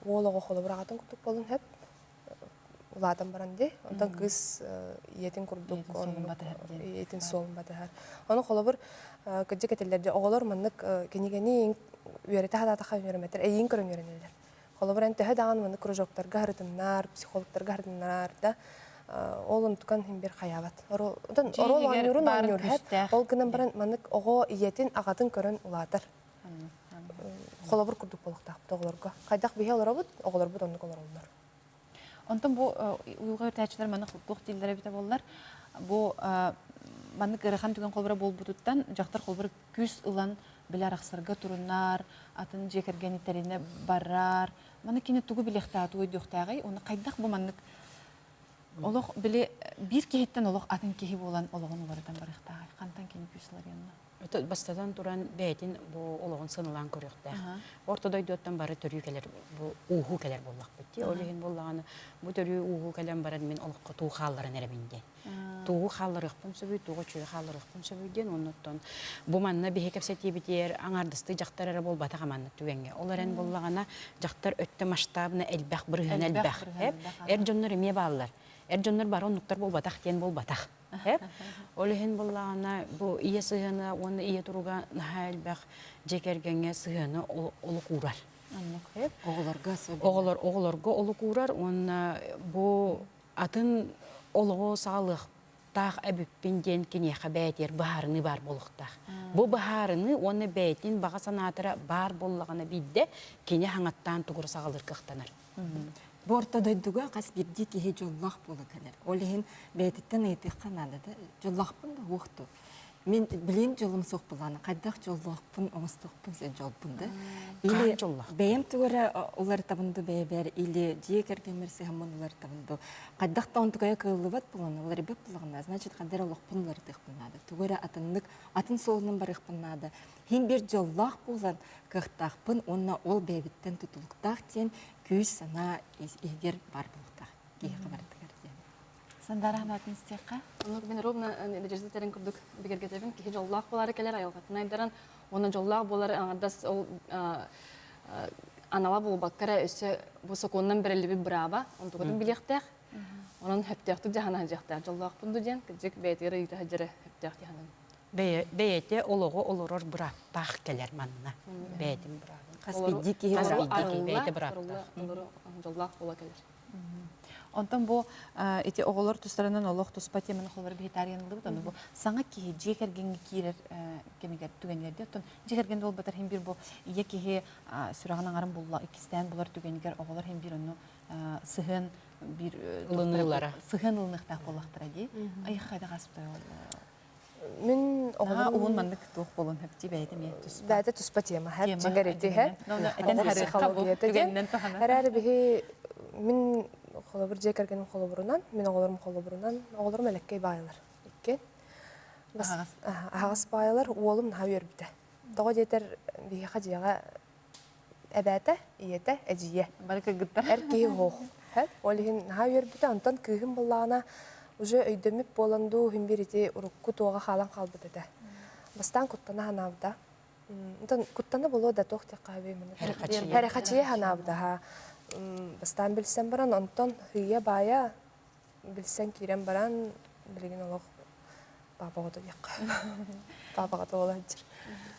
Уол оҕо холобур аҕатын курдук буолун хэп. Улаатан баран дии. Онтон кыыс ийэтин курдук ийэтин суолун батыһар. Ону холобур кырдьык этэллэр дии оҕолор маннык кинигэни үөрэтэ сатаатахха үөрэммэттэр, эйиин көрөн үөрэнэллэр. Холобур эн төһө даҕаны маннык кружоктарга сырытыннар, психологтарга сырытыннар да ол онтукан иһин бир хайаабат. Оруол оонньуурун оонньуур ол гынан баран маннык оҕо ийэтин аҕатын көрөн улаатар. Холобур курдук буолуохтаахпыт оҕолорго. Хайдах биһи олоробут, оҕолорбут оннук олороллор. Онтон бу уйулҕа үөрэтээччилэр маннык туох дииллэрэ эбитэ буоллар, бу маннык ыарахан түгэн холобура буолбутуттан дьахтар холобура күүс ылан. били арахсарга турунар, атын дьиэ кэргэни тэринэ барар. Маны кини тугу билиэхтээҕий, тугу өйдүөхтээҕий? Уонна хайдах бу маннык олох били биир киһиттэн олох атын киһи буолан олоҕун уларытан барыахтааҕый? Хантан кини күүс ыларыанна? Бастатан туран бэйэтин бу олоҕун сыаналаан көрүөхтээх. Орто дойдуттан бары төрүү кэлэр бу ууһуу кэлэр буоллахпыт дии. Ол иһин буоллаҕына бу төрүү ууһуу кэлэн баран мин олоххо туу хаалларан эрэбин диэн. Туугу хаалларыахпын сөбүй, тугу үчүгэй хаалларыахпын сөбүй диэн оннуттан бу манна биһи кэпсэтиибитигэр аҥаардастыы дьахтар эрэ буолбатах маннык түгэҥҥэ. Ол эрэн буоллаҕына дьахтар өттө масштабна элбэх, бырыһыана элбэх. Эр дьоннор эмиэ бааллар. Эр дьоннор бары оннуктар буолбатах диэн буолбатах. Ол иһин буоллаҕына бу ийэ сыһыана уонна ийэ туруга наһаа элбэх дьиэ кэргэҥҥэ сыһыаны олук уурар. Оҕолорго Оҕолор оҕолорго олук уурар уонна бу атын олоҕу саҕалыахтаах эбиппин диэн киниэхэ бэйэтигэр быһаарыныы баар буолуохтаах. Бу быһаарыныы уонна бэйэтин баҕа санаатара баар буоллаҕына биирдэ кини хаҥаттаан тугура саҕалыыр кыахтанар. Бу орто дойдуга хас биирдии киһи дьоллоох буола кэлэр. Ол иһин бэйэтиттэн ыйытыахха наада да, дьоллоохпун да уох дуу. Мин билин дьолум суох булаана, хайдах дьоллоохпун оҥостуохпун сен дьолбун да. Или бэйэм тугу эрэ уларытабын дуу бэйэбэр, или дьиэ кэргэммэр сыһаммын уларытабын дуу. Хайдах да онтукайа кыаллыбат буолан, уларыйбат буолаҕына, значит, хайдах эрэ олохпун уларытыахпын наада. Тугу эрэ атыннык, атын суолунан барыахпын наада. Иһин биир дьоллоох буолан кыахтаахпын уонна ол бэйэбиттэн тутулуктаах диэн күүс санаа иһигэр баар буолуохтаах киһиэхэ барытыгар диэн. Сандара санаатын истиэххэ. Оннук мин ровно Надежда этэрин курдук бигэргэтэбин. Киһи дьоллоох буолаары кэлэр айылҕатын айдаран уонна дьоллоох буолар аҥардас ол анала буолбакка эрэ өссө бу сокуонунан бэриллибит бырааба онтукатын билиэхтээх. Онон сөптөөхтүк дьаһана сылдьыахтаах. Дьоллоохпун дуу диэн кырдьык бэйэтигэр ыйыта сылдьара сөптөөх дии саныыбын. Бэйэтэ олоҕу олорор бырааптаах кэлэр манна. Бэйэтин быраабын. Хас биирдии киһи Хас биирдии киһи бэйэтэ бырааптаах. Дьоллоох буола кэлэр. Онтон бу ити оҕолор тустарынан олох туспа теманы холобур биһи ыллыбыт. Ону бу саҥа киһи дьиэ кэргэҥҥэ киирэр кэмигэр түгэнигэр оттон дьиэ кэргэн буолбатар иһин биир бу ийэ киһи сүрэҕин аҥарын булла иккистээн булар түгэнигэр оҕолор иһин биир онну сыһыан биир ылыныылара сыһыан ылыныахтаах буоллахтара дии. Айых хайдах аспытай ол Мин оҕолорум уһун маннык туох буолуон хөптүү бэйэтэ эмиэ туспа. Бэйэтэ туспа тема, хэп дьиҥэр ити хэп. Этэн психологията диэн. Эрээри биһи мин холобур дьиэ кэргэним холобурунан, мин оҕолорум холобурунан, оҕолорум элэккэй баайылар икки. Аһаҕас баайылар, уолум наһаа үөрбүтэ. Тоҕо диэтэр биһиэхэ дьиэҕэ эбээтэ, ийэтэ, эдьиийэ. Бары кыргыттар. Эр киһи суох. Ол иһин наһаа үөрбүтэ. Онтон кыыһым буоллаҕына уже өйдөммүт буолан дуу, иһин биир ити урукку туоҕа хаалан хаалбыт этэ. Бастаан куттана санаабыта. Онтон куттана буолуо да туох диэххэ сөбүй маны. Хэрэхачыйа санаабыта. Бастаан билсэн баран, онтон сыыйа-баайа билсэн киирэн баран, билигин олох паапаҕа диэххэ. Паапаҕа буола сылдьар.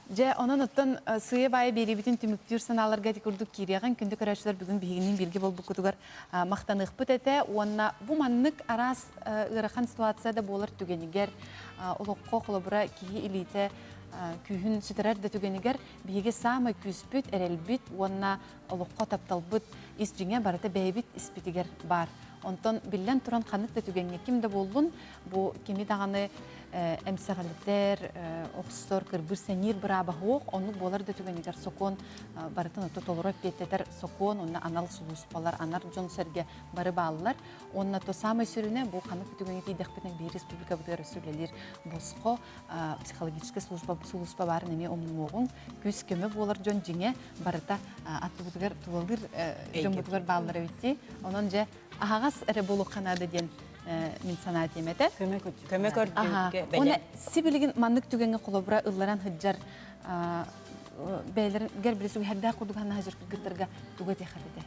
Дьэ, онон оттон сыыйа-баайа биэриибитин түмүктүүр санааларга ити курдук киириэҕиҥ. Күндү көрөөччүлэр бүгүн биһигинниин бииргэ буолбуккутугар махтаныахпыт этэ уонна бу маннык араас ыарахан ситуация да буолар түгэнигэр олоххо холобура киһи илиитэ күүһүн сүтэрэр да түгэнигэр биһиги саамай күүспүт, эрэлбит уонна олоххо тапталбыт ис дьиҥэ барыта бэйэбит испитигэр баар. Онтон биллэн туран ханнык да түгэҥҥэ ким да буоллун бу кими даҕаны эмсэҕэлэтэр, охсор, кырбыр сэниир бырааба суох, оннук буолар да түгэнигэр сокуон барытын ото толору эппиэттэтэр сокуон уонна анал сулууспалар, анар дьон-сэргэ бары бааллар. Уонна то самай сүрүнэ бу ханнык да түгэҥҥэ тиийдэхпитинэ биир республикабытыгар өссө үлэлиир босхо психологическай служба сулууспа баарын эмиэ умнуоҕуҥ. Күүс-көмө буолар дьон дьиҥэ барыта аттыбытыгар тулалыыр дьоммутугар бааллар эбит дии. Онон дьэ аһаҕас эрэ буолуохха наада диэн мин санаа этиэм этэ. Көмө көрдүүргэ Уонна сибилигин маннык түгэҥҥэ холобура ылларан сылдьар бэйэлэригэр били сүгэһэрдээх курдук ханна сылдьар кыргыттарга тугу этиэххит этэ?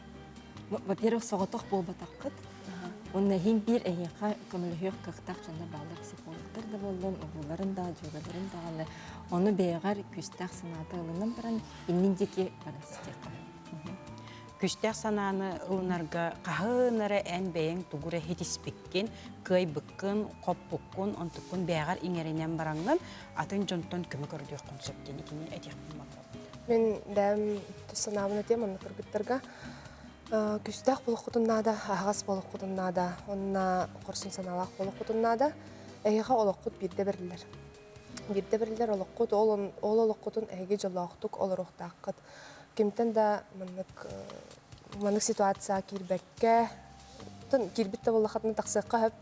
Во-первых, соҕотох буолбатаххыт. Уонна иһин биир эһиэхэ көмөлөһүөх кыахтаах дьоннор бааллар, психологтар да буоллун, урууларын да, дьүөгэлэрин даҕаны. Ону бэйэҕэр күүстээх санаата ылынан баран, иннин диэки баран систиэххэ. Күүстээх санааны ылынарга хаһан эрэ эн бэйэҥ тугу эрэ хитиспиккин, кыайбыккын, хоппуккун, онтуккун бэйэҕэр иҥэринэн бараҥҥын атын дьонтон көмө көрдүөххүн сөп диэн итини этиэхпин баҕарабын. Мин бэйэм тус санаабын этиэм онно кыргыттарга күүстээх буолуоххутун наада, аһаҕас буолуоххутун наада, уонна хорсун санаалаах буолуоххутун наада. Эһиэхэ олоххут биирдэ бэриллэр. Биирдэ бэриллэр олоххут, ол ол олоххутун эһиги дьоллоохтук олоруохтааххыт. Кимтэн да маннык маннык ситуация киирбэккэ, киирбит да буоллаххытына тахсыахха сөп.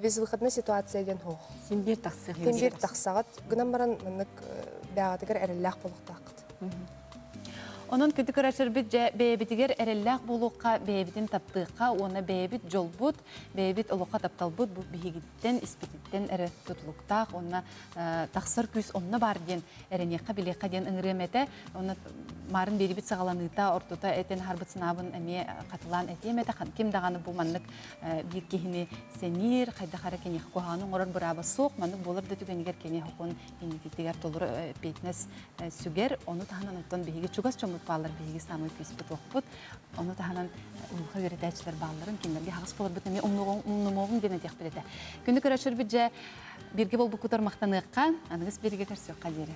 Безвыходная ситуация диэн суох. Син биир тахсыах. Син биир тахсаҕыт. Гынан баран маннык бэйэҕитигэр эрэллээх буолуохтааххыт. Онон күндү көрөөччүлэрбит дьэ бэйэбитигэр эрэллээх буолуохха, бэйэбитин таптыахха уонна бэйэбит дьолбут, бэйэбит олоххо тапталбыт бу биһигиттэн, испититтэн эрэ тутулуктаах уонна тахсар күүс онно баар диэн эрэниэххэ, билиэххэ диэн ыҥырыам этэ. Онно маарын биэрибит саҕаланыыта, ортото этэн аһарбыт санаабын эмиэ хатылаан этиэм этэ. Ким даҕаны бу маннык биир киһини сэниир, хайдах эрэ киниэхэ куһаҕаны оҥорор бырааба суох, маннык буолар да түгэнигэр кини хокун инникитигэр толору эппиэтинэс сүгэр. Ону таһынан оттон биһиги чугас дьоммут бааллар, биһиги саамай күүспүт-уохпут. Ону таһынан улуха үөрэтээччилэр баалларын, кинилэргэ хаҕыс буоларбыт эмиэ умнумуоҕуҥ диэн этиэхпит этэ. Күндү көрөөччүлэрбит дьэ, бииргэ буолбуккутар махтаныахха, аныгыс биэриигэ көрсүөххэ диэри.